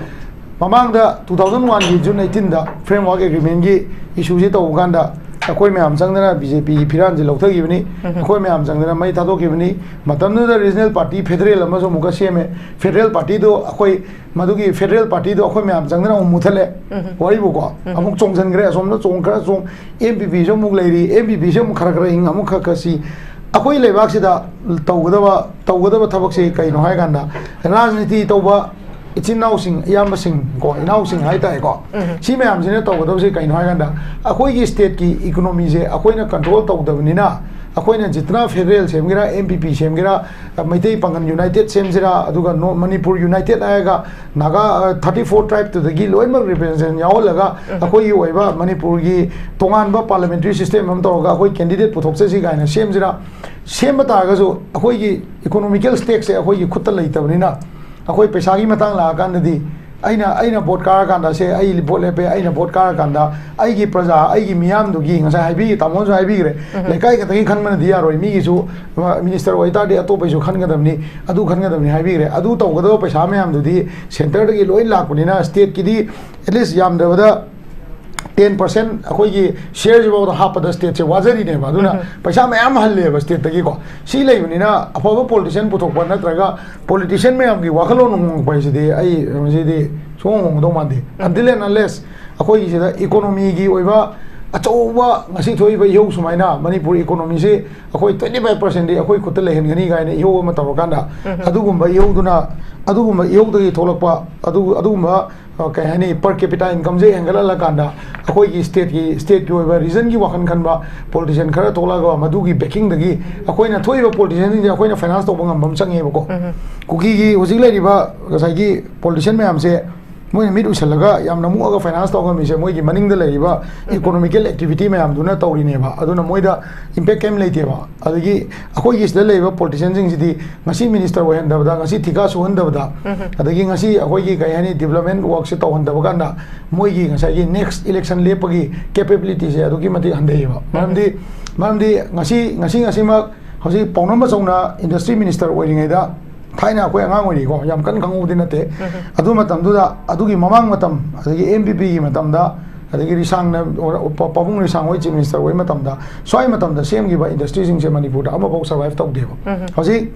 ꯃꯃꯥꯡꯗ two thousand one ꯒꯤ June eighteen ꯗ framework agreement ꯀꯤ issue ꯁꯤ ꯇꯧꯕ ꯀꯥꯟꯗ, ꯑꯩꯈꯣꯏ ꯃꯌꯥꯝ ꯆꯪꯗꯅ ꯕꯤ ꯖꯦ ꯄꯤꯒꯤ ꯐꯤꯔꯥꯟꯁꯦ ꯂꯧꯊꯈꯤꯕꯅꯤ꯫ ꯑꯩꯈꯣꯏ ꯃꯌꯥꯝ ꯆꯪꯗꯅ ꯃꯩ ꯊꯥꯗꯣꯛꯈꯤꯕꯅꯤ꯫ ꯃꯇꯝꯗꯨꯗ ꯔꯤꯖꯅꯦꯜ ꯄꯥꯔꯇꯤ ꯐꯦꯗꯔꯦꯜ ꯑꯃꯁꯨ ꯑꯃꯨꯛꯀ ꯁꯦꯝꯃꯦ꯫ ꯐꯦꯗꯔꯦꯜ ꯄꯥꯔꯇꯤꯗꯣ ꯑꯩꯈꯣꯏ ꯃꯗꯨꯒꯤ ꯐꯦꯗꯔꯦꯜ ꯄꯥꯔꯇꯤꯗꯣ ꯑꯩꯈꯣꯏ ꯃꯌꯥꯝ ꯆꯪꯗꯅ ꯑꯃꯨꯛ ꯃꯨꯊꯠꯂꯦ꯫ ꯋꯥꯔꯤꯕꯨꯀꯣ, ꯑꯃꯨꯛ ꯆꯣꯡꯁꯤꯟꯈ꯭ꯔꯦ꯫ ꯑꯁꯣꯝꯗ ꯆꯣꯡ ꯈꯔ ꯆꯣꯡ, ꯑꯦꯝ ꯄꯤ ꯄꯤꯁꯨ ꯑꯃꯨꯛ ꯂꯩꯔꯤ꯫ ꯑꯦꯝ ꯄꯤ ꯄꯤꯁꯨ ꯑꯃꯨꯛ ꯈꯔ ꯈꯔ ꯍꯤꯡ, ꯑꯃꯨꯛ ꯈꯔ ꯈꯔ ꯁꯤ꯫ ꯑꯩꯈꯣꯏ ꯂꯩꯕꯥꯛꯁꯤꯗ ꯇꯧꯒꯗꯕ, ꯇꯧꯒꯗꯕ ꯊꯕꯛꯁꯤ ꯀꯩꯅꯣ ꯍꯥꯏꯀꯥꯟꯗ, ꯔꯥꯖꯅꯤꯇꯤ ꯇꯧꯕ ꯏꯆꯤꯟ ꯏꯅꯥꯎꯁꯤꯡ, ꯏꯌꯥꯝꯕꯁꯤꯡ ꯀꯣ, ꯏꯅꯥꯎꯁꯤꯡ ꯍꯥꯏꯇꯥꯔꯦꯀꯣ, ꯁꯤ ꯃꯌꯥꯝꯁꯤꯅ ꯇꯧꯒꯗꯕꯁꯤ ꯀꯩꯅꯣ ꯍꯥꯏꯀꯥꯟꯗ, ꯑꯩꯈꯣꯏꯒꯤ ꯁ꯭ꯇꯦꯠꯀꯤ ꯏꯀꯣꯅꯣꯃꯤꯁꯦ ꯑꯩꯈꯣꯏꯅ ꯀꯟꯇ꯭ꯔꯣꯜ ꯇꯧꯗꯕꯅꯤꯅ, ꯑꯩꯈꯣꯏꯅ ꯖꯤꯇꯅ ꯐꯦꯗꯔꯦꯜ ꯁꯦꯝꯒꯦꯔꯥ, ꯑꯦꯝ ꯄꯤ ꯄꯤ ꯁꯦꯝꯒꯦꯔꯥ, ꯃꯩꯇꯩ ꯄꯥꯉꯟ ꯌꯨꯅꯥꯏꯇꯦꯠ ꯁꯦꯝꯁꯤꯔꯥ, ꯑꯗꯨꯒ ꯅꯣ-, ꯃꯅꯤꯄꯨꯔ ꯌꯨꯅꯥꯏꯇꯦꯠ ꯍꯥꯏꯔꯒ ꯅꯥꯒꯥ, ꯊꯥꯔꯇꯤ ꯐꯣꯔ ꯇ꯭ꯔꯥꯏꯕꯇꯨꯗꯒꯤ ꯂꯣꯏꯅꯃꯛ ꯔꯤꯄ꯭ꯔꯖꯦꯟꯇꯦꯁꯟ ꯌꯥꯎꯍꯜꯂꯒ, ꯑꯩꯈꯣꯏꯒꯤ ꯑꯣꯏꯕ ꯃꯅꯤꯄꯨꯔꯒꯤ ꯇꯣꯉꯥꯟꯕ ꯄꯥꯔꯂꯤꯌꯥꯃꯦꯟꯇꯔꯤ ꯁꯤꯁꯇꯦꯝ ꯑꯃ ꯇꯧꯔꯒ ꯑꯩꯈꯣꯏ ꯀꯦꯟꯗꯤꯗꯦꯠ ꯄꯨꯊꯣꯛꯆꯁꯤ ꯀꯥꯏꯅ ꯁꯦꯝꯁꯤꯔꯥ? ꯁꯦꯝꯕ ꯇꯥꯔꯒꯁꯨ ꯑꯩꯈꯣꯏꯒꯤ ꯏꯀꯣꯅꯣꯃꯤꯀꯦꯜ ꯁ꯭ꯇꯦꯛꯁꯦ ꯑꯩꯈꯣꯏꯒꯤ ꯈꯨꯠꯇ ꯂꯩꯇꯕꯅꯤꯅ, ꯑꯩꯈꯣꯏ ꯄꯩꯁꯥꯒꯤ ꯃꯇꯥꯡ ꯂꯥꯛꯑꯀꯥꯟꯗꯗꯤ ꯑꯩꯅ, ꯑꯩꯅ ꯚꯣꯠ ꯀꯥꯔꯀꯥꯟꯗ, ꯁꯦ, ꯑꯩ ꯚꯣꯠ ꯂꯦꯞꯄꯦ, ꯑꯩꯅ ꯚꯣꯠ ꯀꯥꯔꯀꯥꯟꯗ ꯑꯩꯒꯤ ꯄ꯭ꯔꯖꯥ, ꯑꯩꯒꯤ ꯃꯤꯌꯥꯝꯗꯨꯒꯤ, ꯉꯁꯥꯏ ꯍꯥꯏꯕꯤ, ꯇꯥꯃꯣꯅꯁꯨ ꯍꯥꯏꯕꯤꯈ꯭ꯔꯦ, ꯂꯩꯀꯥꯏ ꯈꯛꯇꯒꯤ ꯈꯟꯕꯅꯗꯤ ꯌꯥꯔꯣꯏ, ꯃꯤꯒꯤꯁꯨ, ꯃꯤꯅꯤꯁꯇꯔ ꯑꯣꯏꯇꯥꯔꯗꯤ ꯑꯇꯣꯞꯄꯩꯁꯨ ꯈꯟꯒꯗꯕꯅꯤ, ꯑꯗꯨ ꯈꯟꯒꯗꯕꯅꯤ ꯍꯥꯏꯕꯤꯈ꯭ꯔꯦ꯫ ꯑꯗꯨ ꯇꯧꯒꯗꯕ ꯄꯩꯁꯥ ꯃꯌꯥꯝꯗꯨꯗꯤ ꯁꯦꯟꯇꯔꯗꯒꯤ ꯂꯣꯏ ꯂꯥꯛꯄꯅꯤꯅ, ꯁ꯭ꯇꯦꯠꯀꯤꯗꯤ ꯑꯦꯠꯂꯤꯁ ꯌꯥꯝꯗ꯭ꯔꯕꯗ ꯇꯦꯟ ꯄꯥꯔꯁꯦꯟ ꯑꯩꯈꯣꯏꯒꯤ ꯁꯤꯌꯔꯁꯤꯐꯥꯎꯗ ꯍꯥꯞꯄꯗ ꯁ꯭ꯇꯦꯠꯁꯦ ꯋꯥꯖꯔꯤꯅꯦꯕ꯫ ꯑꯗꯨꯅ ꯄꯩꯁꯥ ꯃꯌꯥꯝ ꯍꯜꯂꯦꯕ ꯁ꯭ꯇꯦꯠꯇꯒꯤꯀꯣ꯫ ꯁꯤ ꯂꯩꯕꯅꯤꯅ ꯑꯐꯕ ꯄꯣꯂꯤꯇꯤꯁꯤꯌꯥꯟ ꯄꯨꯊꯣꯛꯄ ꯅꯠꯇ꯭ꯔꯒ ꯄꯣꯂꯤꯇꯤꯁꯤꯌꯥꯟ ꯃꯌꯥꯝꯒꯤ ꯋꯥꯈꯜꯂꯣꯟ ꯍꯣꯡꯉꯛꯄ ꯍꯥꯏꯁꯤꯗꯤ ꯑꯩ ꯃꯁꯤꯗꯤ ꯁꯨꯡꯍꯣꯡ ꯍꯣꯡꯒꯗꯧ ꯃꯥꯟꯗꯦ꯫ Until and unless ꯑꯩꯈꯣꯏꯒꯤꯁꯤꯗ ꯏꯀꯣꯅꯣꯃꯤꯒꯤ ꯑꯣꯏꯕ ꯑꯆꯧꯕ ꯉꯁꯤ ꯊꯣꯛꯏꯕ ꯏꯍꯧ ꯁꯨꯃꯥꯏꯅ ꯃꯅꯤꯄꯨꯔ ꯏꯀꯣꯅꯣꯃꯤꯁꯤ ꯑꯩꯈꯣꯏ ꯇ꯭ꯋꯦꯟꯇꯤ ꯐꯥꯏꯚ ꯄꯥꯔꯁꯦꯟꯗꯤ ꯑꯩꯈꯣꯏ ꯈꯨꯠꯇ ꯂꯩꯍꯟꯒꯅꯤ ꯀꯥꯏꯅ ꯏꯍꯧ ꯑꯃ ꯇꯧꯔꯀꯥꯟꯗ, ꯑꯗꯨꯒꯨꯝꯕ ꯏꯍꯧꯗꯨꯅ, ꯑꯗꯨꯒꯨꯝꯕ ꯏꯍꯧꯗꯒꯤ ꯊꯣꯛꯂꯛꯄ ꯑꯗꯨ-, ꯑꯗꯨꯒꯨꯝꯕ ꯑ, ꯀꯩ ꯍꯥꯏꯅꯤ, ꯄꯔ ꯀꯦꯄꯤꯇꯥ ꯏꯟꯀꯝꯁꯦ ꯍꯦꯟꯒꯠꯍꯜꯂꯀꯥꯟꯗ ꯑꯩꯈꯣꯏꯒꯤ ꯁ꯭ꯇꯦꯠꯀꯤ, ꯁ꯭ꯇꯦꯠꯀꯤ ꯑꯣꯏꯕ ꯔꯤꯖꯟꯒꯤ ꯋꯥꯈꯜ ꯈꯟꯕ ꯄꯣꯂꯤꯇꯤꯁꯤꯌꯥꯟ ꯈꯔ ꯊꯣꯛꯂꯛꯑꯒ ꯃꯗꯨꯒꯤ ꯕꯦꯀꯤꯡꯗꯒꯤ ꯑꯩꯈꯣꯏꯅ ꯊꯣꯛꯏꯕ ꯄꯣꯂꯤꯇꯤꯁꯤꯌꯥꯟꯁꯤꯡꯁꯦ ꯑꯩꯈꯣꯏꯅ ꯐꯥꯏꯅꯥꯟꯁ ꯇꯧꯕ ꯉꯝꯕ ꯑꯃ ꯆꯪꯉꯦꯕꯀꯣ꯫ ꯀꯨꯀꯤꯒꯤ ꯍꯧꯖꯤꯛ ꯂꯩꯔꯤꯕ ꯉꯁꯥꯏꯒꯤ ꯄꯣꯂꯤꯇꯤꯁꯤꯌꯥꯟ ꯃꯌꯥꯝꯁꯦ ꯃꯣꯏꯅ ꯃꯤꯠ ꯎꯏꯁꯜꯂꯒ ꯌꯥꯝꯅ ꯃꯨꯛꯑꯒ ꯐꯥꯏꯅꯥꯟꯁ ꯇꯧ ꯉꯝꯃꯤꯁꯦ ꯃꯣꯏꯒꯤ ꯃꯅꯤꯡꯗ ꯂꯩꯔꯤꯕ ꯏꯀꯣꯅꯣꯃꯤꯀꯦꯜ ꯑꯦꯛꯇꯤꯚꯤꯇꯤ ꯃꯌꯥꯝꯗꯨꯅ ꯇꯧꯔꯤꯅꯦꯕ꯫ ꯑꯗꯨꯅ ꯃꯣꯏꯗ ꯏꯝꯄꯦꯛ ꯀꯩꯝ ꯂꯩꯇꯦꯕ꯫ ꯑꯗꯒꯤ ꯑꯩꯈꯣꯏꯒꯤ ꯁꯤꯗ ꯂꯩꯔꯤꯕ ꯄꯣꯂꯤꯇꯤꯁꯤꯌꯥꯟꯁꯤꯡꯁꯤꯗꯤ ꯉꯁꯤ ꯃꯤꯅꯤꯁꯇꯔ ꯑꯣꯏꯍꯟꯗꯕꯗ, ꯉꯁꯤ ꯊꯤꯀꯥ ꯁꯨꯍꯟꯗꯕꯗ, ꯑꯗꯒꯤ ꯉꯁꯤ ꯑꯩꯈꯣꯏꯒꯤ ꯀꯩ ꯍꯥꯏꯅꯤ, ꯗꯤꯕ꯭ꯂꯞꯃꯦꯟ ꯋꯥꯔꯛꯁꯦ ꯇꯧꯍꯟꯗꯕ ꯀꯥꯟꯗ ꯃꯣꯏꯒꯤ ꯉꯁꯥꯏꯒꯤ ꯅꯦꯛꯁ ꯏꯂꯦꯛꯁꯟ ꯂꯦꯞꯄꯒꯤ ꯀꯦꯄꯦꯕꯤꯂꯤꯇꯤꯁꯦ ꯑꯗꯨꯛꯀꯤ ꯃꯇꯤꯛ ꯍꯟꯊꯩꯌꯦꯕ꯫ ꯃꯔꯝꯗꯤ, ꯃꯔꯝꯗꯤ ꯉꯁꯤ, ꯉꯁꯤ, ꯉꯁꯤꯃꯛ ꯍꯧꯖꯤꯛ ꯄꯥꯎꯅꯝ ꯑꯆꯧꯅ ꯏꯟꯗꯁꯇ꯭ꯔꯤ ꯃꯤꯅꯤꯁꯇꯔ ꯑꯣꯏꯔꯤꯉꯩꯗ, ꯊꯥꯏꯅ ꯑꯩꯈꯣꯏ ꯑꯉꯥꯡ ꯑꯣꯏꯔꯤꯀꯣ, ꯌꯥꯝ ꯀꯟꯅ ꯈꯪꯍꯧꯕꯗꯤ ꯅꯠꯇꯦ꯫ ꯑꯗꯨ ꯃꯇꯝꯗꯨꯗ, ꯑꯗꯨꯒꯤ ꯃꯃꯥꯡ ꯃꯇꯝ, ꯑꯗꯒꯤ ꯑꯦꯝ ꯕꯤ ꯄꯤꯒꯤ ꯃꯇꯝꯗ ꯑꯗꯒꯤ ꯔꯤꯁꯥꯡꯅ, ꯄꯥꯕꯨꯡ ꯔꯤꯁꯥꯡ ꯍꯣꯏ ꯆꯤꯐ ꯃꯤꯅꯤꯁꯇꯔ ꯑꯣꯏꯕ ꯃꯇꯝꯗ, ꯁ꯭ꯋꯥꯏ ꯃꯇꯝꯗ ꯁꯦꯝꯈꯤꯕ ꯏꯟꯗꯁꯇ꯭ꯔꯤꯁꯤꯡꯁꯦ ꯃꯅꯤꯄꯨꯔꯗ ꯑꯃꯐꯥꯎ ꯁꯔꯚꯥꯏꯚ ꯇꯧꯗꯦꯕ꯫ ꯍꯧꯖꯤꯛ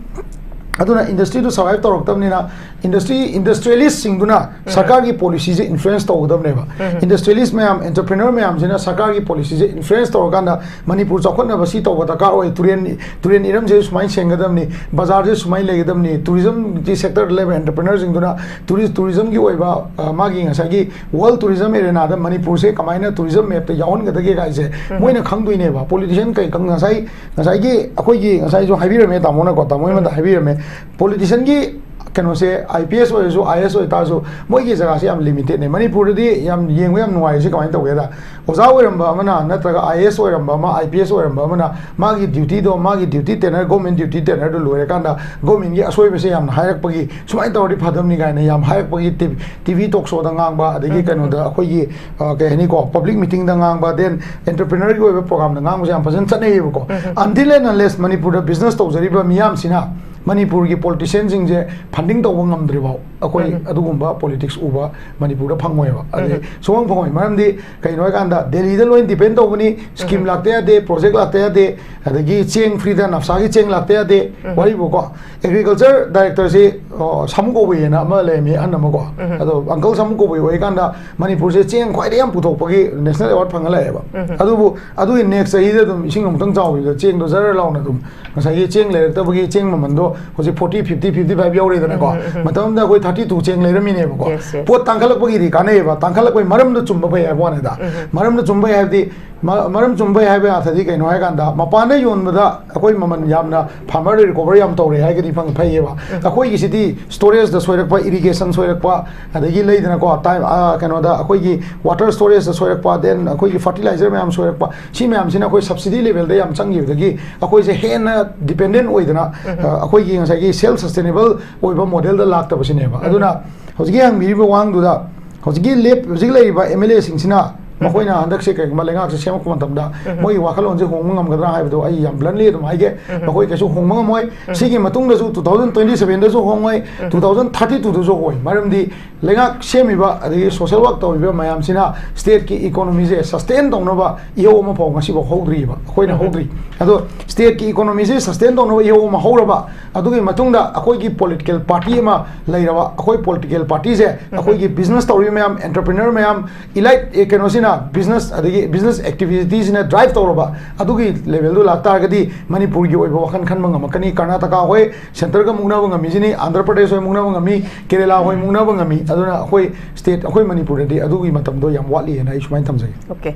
ꯑꯗꯨꯅ ꯏꯟꯗꯁꯇ꯭ꯔꯤꯗꯨ ꯁꯔꯚꯥꯏꯚ ꯇꯧꯔꯛꯇꯕꯅꯤꯅ, ꯏꯟꯗꯁꯇ꯭ꯔꯤ ꯏꯟꯗꯁꯇ꯭ꯔꯤꯌꯦꯂꯤꯁꯁꯤꯡꯗꯨꯅ ꯁꯔꯀꯥꯔꯒꯤ ꯄꯣꯂꯤꯁꯤꯁꯦ ꯏꯟꯐ꯭ꯂꯨꯌꯦꯟꯁ ꯇꯧꯒꯗꯕꯅꯦꯕ꯫ ꯏꯟꯗꯁꯇ꯭ꯔꯤꯌꯦꯂꯤꯁ ꯃꯌꯥꯝ, ꯑꯦꯟꯇꯔꯄ꯭ꯔꯤꯅꯔ ꯃꯌꯥꯝꯁꯤꯅ ꯁꯔꯀꯥꯔꯒꯤ ꯄꯣꯂꯤꯁꯤꯁꯦ ꯏꯟꯐ꯭ꯂꯨꯌꯦꯟꯁ ꯇꯧꯔꯀꯥꯟꯗ ꯃꯅꯤꯄꯨꯔ ꯆꯥꯎꯈꯠꯅꯕ ꯁꯤ ꯇꯧꯕ ꯗꯔꯀꯥꯔ ꯑꯣꯏ, ꯇꯨꯔꯦꯟ ꯇꯨꯔꯦꯟ ꯏꯔꯝꯁꯦ ꯁꯨꯃꯥꯏꯅ ꯁꯦꯡꯒꯗꯕꯅꯤ, ꯕꯖꯥꯔꯁꯦ ꯁꯨꯃꯥꯏꯅ ꯂꯩꯒꯗꯕꯅꯤ, ꯇꯨꯔꯤꯖꯝꯒꯤ ꯁꯦꯛꯇꯔꯗ ꯂꯩꯕ ꯑꯦꯟꯇꯔꯄ꯭ꯔꯤꯅꯔꯁꯤꯡꯗꯨꯅ ꯇꯨꯔꯤꯁ ꯇꯨꯔꯤꯖꯝꯒꯤ ꯑꯣꯏꯕ, ꯑ, ꯃꯥꯒꯤ ꯉꯁꯥꯏꯒꯤ ꯋꯥꯔꯜ ꯇꯨꯔꯤꯖꯝ ꯑꯦꯔꯦꯅꯥꯗ ꯃꯅꯤꯄꯨꯔꯁꯦ ꯀꯃꯥꯏꯅ ꯇꯨꯔꯤꯖꯝ ꯃꯦꯞꯇ ꯌꯥꯎꯍꯟꯒꯗꯒꯦ ꯀꯥꯏꯁꯦ ꯃꯣꯏꯅ ꯈꯪꯗꯣꯏꯅꯦꯕ꯫ ꯄꯣꯂꯤꯇꯤꯁꯤꯌꯥꯟ ꯀꯩ ꯉꯁꯥꯏ ꯉꯁꯥꯏꯒꯤ ꯑꯩꯈꯣꯏꯒꯤ ꯉꯁꯥꯏꯁꯨ ꯍꯥꯏꯕꯤꯔꯝꯃꯦ ꯇꯥꯃꯣꯅꯀꯣ, ꯇꯥꯃꯣ ꯑꯃꯗ ꯍꯥꯏꯕꯤꯔꯝꯃꯦ꯫ ꯄꯣꯂꯤꯇꯤꯁꯤꯌꯥꯟꯒꯤ ꯀꯩꯅꯣꯁꯦ, ꯑꯥꯏ ꯄꯤ ꯑꯦꯁ ꯑꯣꯏꯔꯁꯨ, ꯑꯥꯏ ꯑꯦ ꯑꯦꯁ ꯑꯣꯏꯇꯥꯔꯁꯨ, ꯃꯣꯏꯒꯤ ꯖꯒꯥꯁꯦ ꯌꯥꯝ ꯂꯤꯃꯤꯇꯦꯠꯅꯦ꯫ ꯃꯅꯤꯄꯨꯔꯗꯗꯤ ꯌꯥꯝ ꯌꯦꯡꯕ ꯌꯥꯝ ꯅꯨꯡꯉꯥꯏꯔꯤꯁꯦ ꯀꯃꯥꯏꯅ ꯇꯧꯒꯦꯗ, ꯑꯣꯖꯥ ꯑꯣꯏꯔꯝꯕ ꯑꯃꯅ ꯅꯠꯇ꯭ꯔꯒ ꯑꯥꯏ ꯑꯦ ꯑꯦꯁ ꯑꯣꯏꯔꯝꯕ ꯑꯃ, ꯑꯥꯏ ꯄꯤ ꯑꯦꯁ ꯑꯣꯏꯔꯝꯕ ꯑꯃꯅ ꯃꯥꯒꯤ ꯗ꯭ꯌꯨꯇꯤꯗꯣ, ꯃꯥꯒꯤ ꯗ꯭ꯌꯨꯇꯤ ꯇꯦꯅꯔ, ꯒꯣꯔꯃꯦꯟ ꯗ꯭ꯌꯨꯇꯤ ꯇꯦꯅꯔꯗꯨ ꯂꯣꯏꯔꯀꯥꯟꯗ ꯒꯣꯔꯃꯦꯟꯒꯤ ꯑꯁꯣꯏꯕꯁꯦ ꯌꯥꯝꯅ ꯍꯥꯏꯔꯛꯄꯒꯤ, "ꯁꯨꯃꯥꯏꯅ ꯇꯧꯔꯗꯤ ꯐꯗꯝꯅꯤ" ꯀꯥꯏꯅ ꯌꯥꯝ ꯍꯥꯏꯔꯛꯄꯒꯤ ꯇꯤ-, ꯇꯤ ꯚꯤ ꯇꯣꯛ ꯁꯣꯗ ꯉꯥꯡꯕ, ꯑꯗꯒꯤ ꯀꯩꯅꯣꯗ ꯑꯩꯈꯣꯏꯒꯤ, ꯑ, ꯀꯩ ꯍꯥꯏꯅꯤꯀꯣ, ꯄꯕ꯭ꯂꯤꯛ ꯃꯤꯇꯤꯡꯗ ꯉꯥꯡꯕ, ꯗꯦꯟ ꯑꯦꯟꯇꯔꯄ꯭ꯔꯤꯅꯔꯒꯤ ꯑꯣꯏꯕ ꯄ꯭ꯔꯣꯒ꯭ꯔꯥꯝꯗ ꯉꯥꯡꯕꯁꯦ ꯌꯥꯝ ꯐꯖꯅ ꯆꯠꯅꯩꯌꯦꯕꯀꯣ꯫ Until and unless ꯃꯅꯤꯄꯨꯔꯗ ꯕꯤꯖꯤꯅꯦꯁ ꯇꯧꯖꯔꯤꯕ ꯃꯤꯌꯥꯝꯁꯤꯅ ꯃꯅꯤꯄꯨꯔꯒꯤ ꯄꯣꯂꯤꯇꯤꯁꯤꯌꯥꯟꯁꯤꯡꯁꯦ ꯐꯟꯗꯤꯡ ꯇꯧꯕ ꯉꯝꯗ꯭ꯔꯤꯐꯥꯎ ꯑꯩꯈꯣꯏ ꯑꯗꯨꯒꯨꯝꯕ ꯄꯣꯂꯤꯇꯤꯛꯁ ꯎꯕ ꯃꯅꯤꯄꯨꯔꯗ ꯐꯪꯉꯣꯏꯕ꯫ ꯑꯗꯩ ꯁꯨꯡꯐꯪ ꯐꯪꯉꯣꯏ꯫ ꯃꯔꯝꯗꯤ ꯀꯩꯅꯣ ꯍꯥꯏꯀꯥꯟꯗ ꯗꯦꯜꯂꯤꯗ ꯂꯣꯏ ꯗꯤꯄꯦꯟ ꯇꯧꯕꯅꯤ, ꯁ꯭ꯀꯤꯝ ꯂꯥꯛꯇ ꯌꯥꯗꯦ, ꯄ꯭ꯔꯣꯖꯦꯛ ꯂꯥꯛꯇ ꯌꯥꯗꯦ, ꯑꯗꯒꯤ ꯆꯦꯡ ꯐ꯭ꯔꯤꯗ ꯅꯞꯁꯥꯒꯤ ꯆꯦꯡ ꯂꯥꯛꯇ ꯌꯥꯗꯦ꯫ ꯋꯥꯔꯤꯕꯨꯀꯣ, ꯑꯦꯒ꯭ꯔꯤꯀꯜꯆꯔ ꯗꯥꯏꯔꯦꯛꯇꯔꯁꯤ, ꯑꯣ, ꯁꯥꯃꯨ ꯀꯧꯕꯩꯅ ꯑꯃ ꯂꯩꯔꯝꯃꯤ, ꯑꯍꯟ ꯑꯃꯀꯣ꯫ ꯑꯗꯣ ꯑꯪꯀꯜ ꯁꯥꯃꯨ ꯀꯧꯕꯩ ꯑꯣꯏꯔꯀꯥꯟꯗ ꯃꯅꯤꯄꯨꯔꯁꯦ ꯆꯦꯡ ꯈ꯭ꯋꯥꯏꯗꯒꯤ ꯌꯥꯝ ꯄꯨꯊꯣꯛꯄꯒꯤ ꯅꯦꯁꯅꯦꯜ ꯑꯦꯋꯥꯔꯗ ꯐꯪꯉ ꯂꯥꯛꯑꯦꯕ꯫ ꯑꯗꯨꯕꯨ ꯑꯗꯨꯒꯤ ꯅꯦꯛꯁ ꯆꯍꯤꯗ ꯑꯗꯨꯝ ꯏꯁꯤꯡ ꯑꯃꯨꯛꯇꯪ ꯆꯥꯎꯈꯤꯕꯗ ꯆꯦꯡꯗꯣ ꯖꯔ ꯂꯥꯎꯅ ꯑꯗꯨꯝ ꯉꯁꯥꯏꯒꯤ ꯆꯦꯡ ꯂꯩꯔꯛꯇꯕꯒꯤ ꯆꯦꯡ ꯃꯃꯟꯗꯣ ꯍꯧꯖꯤꯛ ꯐꯣꯔꯇꯤ, ꯐꯤꯐꯇꯤ, ꯐꯤꯐꯇꯤ ꯐꯥꯏꯚ ꯌꯧꯔꯦꯗꯅꯀꯣ꯫ ꯃꯇꯝ ꯑꯃꯗ ꯑꯩꯈꯣꯏ ꯊꯥꯔꯇꯤ ꯇꯨ ꯆꯦꯡ ꯂꯩꯔꯝꯃꯤꯅꯦꯕꯀꯣ꯫ Yes, yes. ꯄꯣꯠ ꯇꯥꯡꯈꯠꯂꯛꯄꯒꯤꯗꯤ ꯀꯥꯟꯅꯩꯌꯦꯕ, ꯇꯥꯡꯈꯠꯂꯛꯄꯒꯤ ꯃꯔꯝꯗꯣ ꯆꯨꯝꯕ ꯐꯩ ꯍꯥꯏꯕ ꯋꯥꯅꯤꯗ꯫ ꯃꯔꯝꯗꯣ ꯆꯨꯝꯕ ꯐꯩ ꯍꯥꯏꯕꯗꯤ, ꯃ-, ꯃꯔꯝ ꯆꯨꯝꯕ ꯐꯩ ꯍꯥꯏꯕꯒꯤ ꯑꯥꯊꯗꯤ ꯀꯩꯅꯣ ꯍꯥꯏꯀꯥꯟꯗ, ꯃꯄꯥꯟꯗ ꯌꯣꯟꯕꯗ ꯑꯩꯈꯣꯏ ꯃꯃꯜ ꯌꯥꯝꯅ, ꯐꯥꯔꯃꯔꯗ ꯔꯤꯀꯣꯚꯔ ꯌꯥꯝ ꯇꯧꯔꯦ ꯍꯥꯏꯔꯒꯗꯤ ꯐꯪ-, ꯐꯩꯌꯦꯕ꯫ ꯑꯩꯈꯣꯏꯒꯤꯁꯤꯗꯤ ꯁ꯭ꯇꯣꯔꯦꯖꯇ ꯁꯣꯏꯔꯛꯄ, ꯏꯔꯤꯒꯦꯁꯟ ꯁꯣꯏꯔꯛꯄ, ꯑꯗꯒꯤ ꯂꯩꯗꯅꯀꯣ, ꯇꯥꯏꯝ, ꯑ, ꯀꯩꯅꯣꯗ ꯑꯩꯈꯣꯏꯒꯤ ꯋꯥꯇꯔ ꯁ꯭ꯇꯣꯔꯦꯖꯇ ꯁꯣꯏꯔꯛꯄ, ꯗꯦꯟ ꯑꯩꯈꯣꯏꯒꯤ ꯐꯔꯇꯤꯂꯥꯏꯖꯔ ꯃꯌꯥꯝ ꯁꯣꯏꯔꯛꯄ, ꯁꯤ ꯃꯌꯥꯝꯁꯤꯅ ꯑꯩꯈꯣꯏ ꯁꯕꯁꯤꯗꯤ ꯂꯦꯚꯦꯜꯗ ꯌꯥꯝ ꯆꯪꯈꯤꯕꯗꯒꯤ ꯑꯩꯈꯣꯏꯁꯦ ꯍꯦꯟꯅ ꯗꯤꯄꯦꯟꯗꯦꯟ ꯑꯣꯏꯗꯅ, ꯑ, ꯑꯩꯈꯣꯏꯒꯤ ꯉꯁꯥꯏꯒꯤ ꯁꯦꯜꯐ ꯁꯁꯇꯦꯅꯦꯕꯜ ꯑꯣꯏꯕ ꯃꯣꯗꯦꯜꯗ ꯂꯥꯛꯇꯕꯁꯤꯅꯦꯕ꯫ ꯑꯗꯨꯅ ꯍꯧꯖꯤꯛꯀꯤ ꯍꯪꯕꯤꯔꯤꯕ ꯋꯥꯍꯪꯗꯨꯗ, ꯍꯧꯖꯤꯛꯀꯤ ꯂꯦꯞ-, ꯍꯧꯖꯤꯛ ꯂꯩꯔꯤꯕ ꯑꯦꯝ ꯑꯦꯜ ꯑꯦꯁꯤꯡꯁꯤꯅ ꯃꯈꯣꯏꯅ ꯍꯟꯗꯛꯁꯦ ꯀꯩꯒꯨꯝꯕ ꯂꯩꯉꯥꯛꯁꯦ ꯁꯦꯝꯃꯛꯄ ꯃꯇꯝꯗ ꯃꯣꯏꯒꯤ ꯋꯥꯈꯜꯂꯣꯟꯁꯦ ꯍꯣꯡꯕ ꯉꯝꯒꯗ꯭ꯔꯥ ꯍꯥꯏꯕꯗꯣ ꯑꯩ ꯌꯥꯝ bluntly ꯑꯗꯨꯝ ꯍꯥꯏꯒꯦ꯫ ꯃꯈꯣꯏ ꯀꯩꯁꯨ ꯍꯣꯡꯕ ꯉꯝꯃꯣꯏ꯫ ꯁꯤꯒꯤ ꯃꯇꯨꯡꯗꯁꯨ two thousand twenty seven ꯗꯁꯨ ꯍꯣꯡꯉꯣꯏ, two thousand thirty two ꯗꯁꯨ ꯍꯣꯡꯉꯣꯏ꯫ ꯃꯔꯝꯗꯤ ꯂꯩꯉꯥꯛ ꯁꯦꯝꯃꯤꯕ ꯑꯗꯒꯤ social work ꯇꯧꯔꯤꯕ ꯃꯌꯥꯝꯁꯤꯅ state ꯀꯤ economy ꯁꯦ sustain ꯇꯧꯅꯕ ꯏꯍꯧ ꯑꯃꯐꯥꯎ ꯉꯁꯤꯐꯥꯎ ꯍꯧꯗ꯭ꯔꯤꯕ, ꯑꯩꯈꯣꯏꯅ ꯍꯧꯗ꯭ꯔꯤ꯫ ꯑꯗꯣ state ꯀꯤ economy ꯁꯦ sustain ꯇꯧꯅꯕ ꯏꯍꯧ ꯑꯃ ꯍꯧꯔꯕ, ꯑꯗꯨꯒꯤ ꯃꯇꯨꯡꯗ ꯑꯩꯈꯣꯏꯒꯤ political party ꯑꯃ ꯂꯩꯔꯕ, ꯑꯩꯈꯣꯏ political party ꯁꯦ ꯑꯩꯈꯣꯏꯒꯤ business ꯇꯧꯔꯤꯕ ꯃꯌꯥꯝ, entrepreneur ꯃꯌꯥꯝ, elite, ꯑꯦ, ꯀꯩꯅꯣꯁꯤꯅ business, ꯑꯗꯒꯤ business activity ꯁꯤꯅ drive ꯇꯧꯔꯕ, ꯑꯗꯨꯒꯤ level ꯗꯨ ꯂꯥꯛꯇꯥꯔꯒꯗꯤ ꯃꯅꯤꯄꯨꯔꯒꯤ ꯑꯣꯏꯕ ꯋꯥꯈꯜ ꯈꯟꯕ ꯉꯝꯃꯛꯀꯅꯤ꯫ ꯀꯔꯅꯥꯇꯀꯥ ꯍꯣꯏ centre ꯒ ꯃꯨꯛꯅꯕ ꯉꯝꯃꯤꯁꯤꯅꯤ, ꯑꯟꯙ꯭ꯔ ꯄ꯭ꯔꯗꯦꯁ ꯍꯣꯏ ꯃꯨꯛꯅꯕ ꯉꯝꯃꯤ, ꯀꯦꯔꯦꯂꯥ ꯍꯣꯏ ꯃꯨꯛꯅꯕ ꯉꯝꯃꯤ꯫ ꯑꯗꯨꯅ ꯑꯩꯈꯣꯏ state, ꯑꯩꯈꯣꯏ ꯃꯅꯤꯄꯨꯔꯗꯗꯤ ꯑꯗꯨꯒꯤ ꯃꯇꯝꯗꯣ ꯌꯥꯝ ꯋꯥꯠꯂꯤꯑꯅ ꯑꯩ ꯁꯨꯃꯥꯏꯅ ꯊꯝꯖꯒꯦ꯫ Okay꯫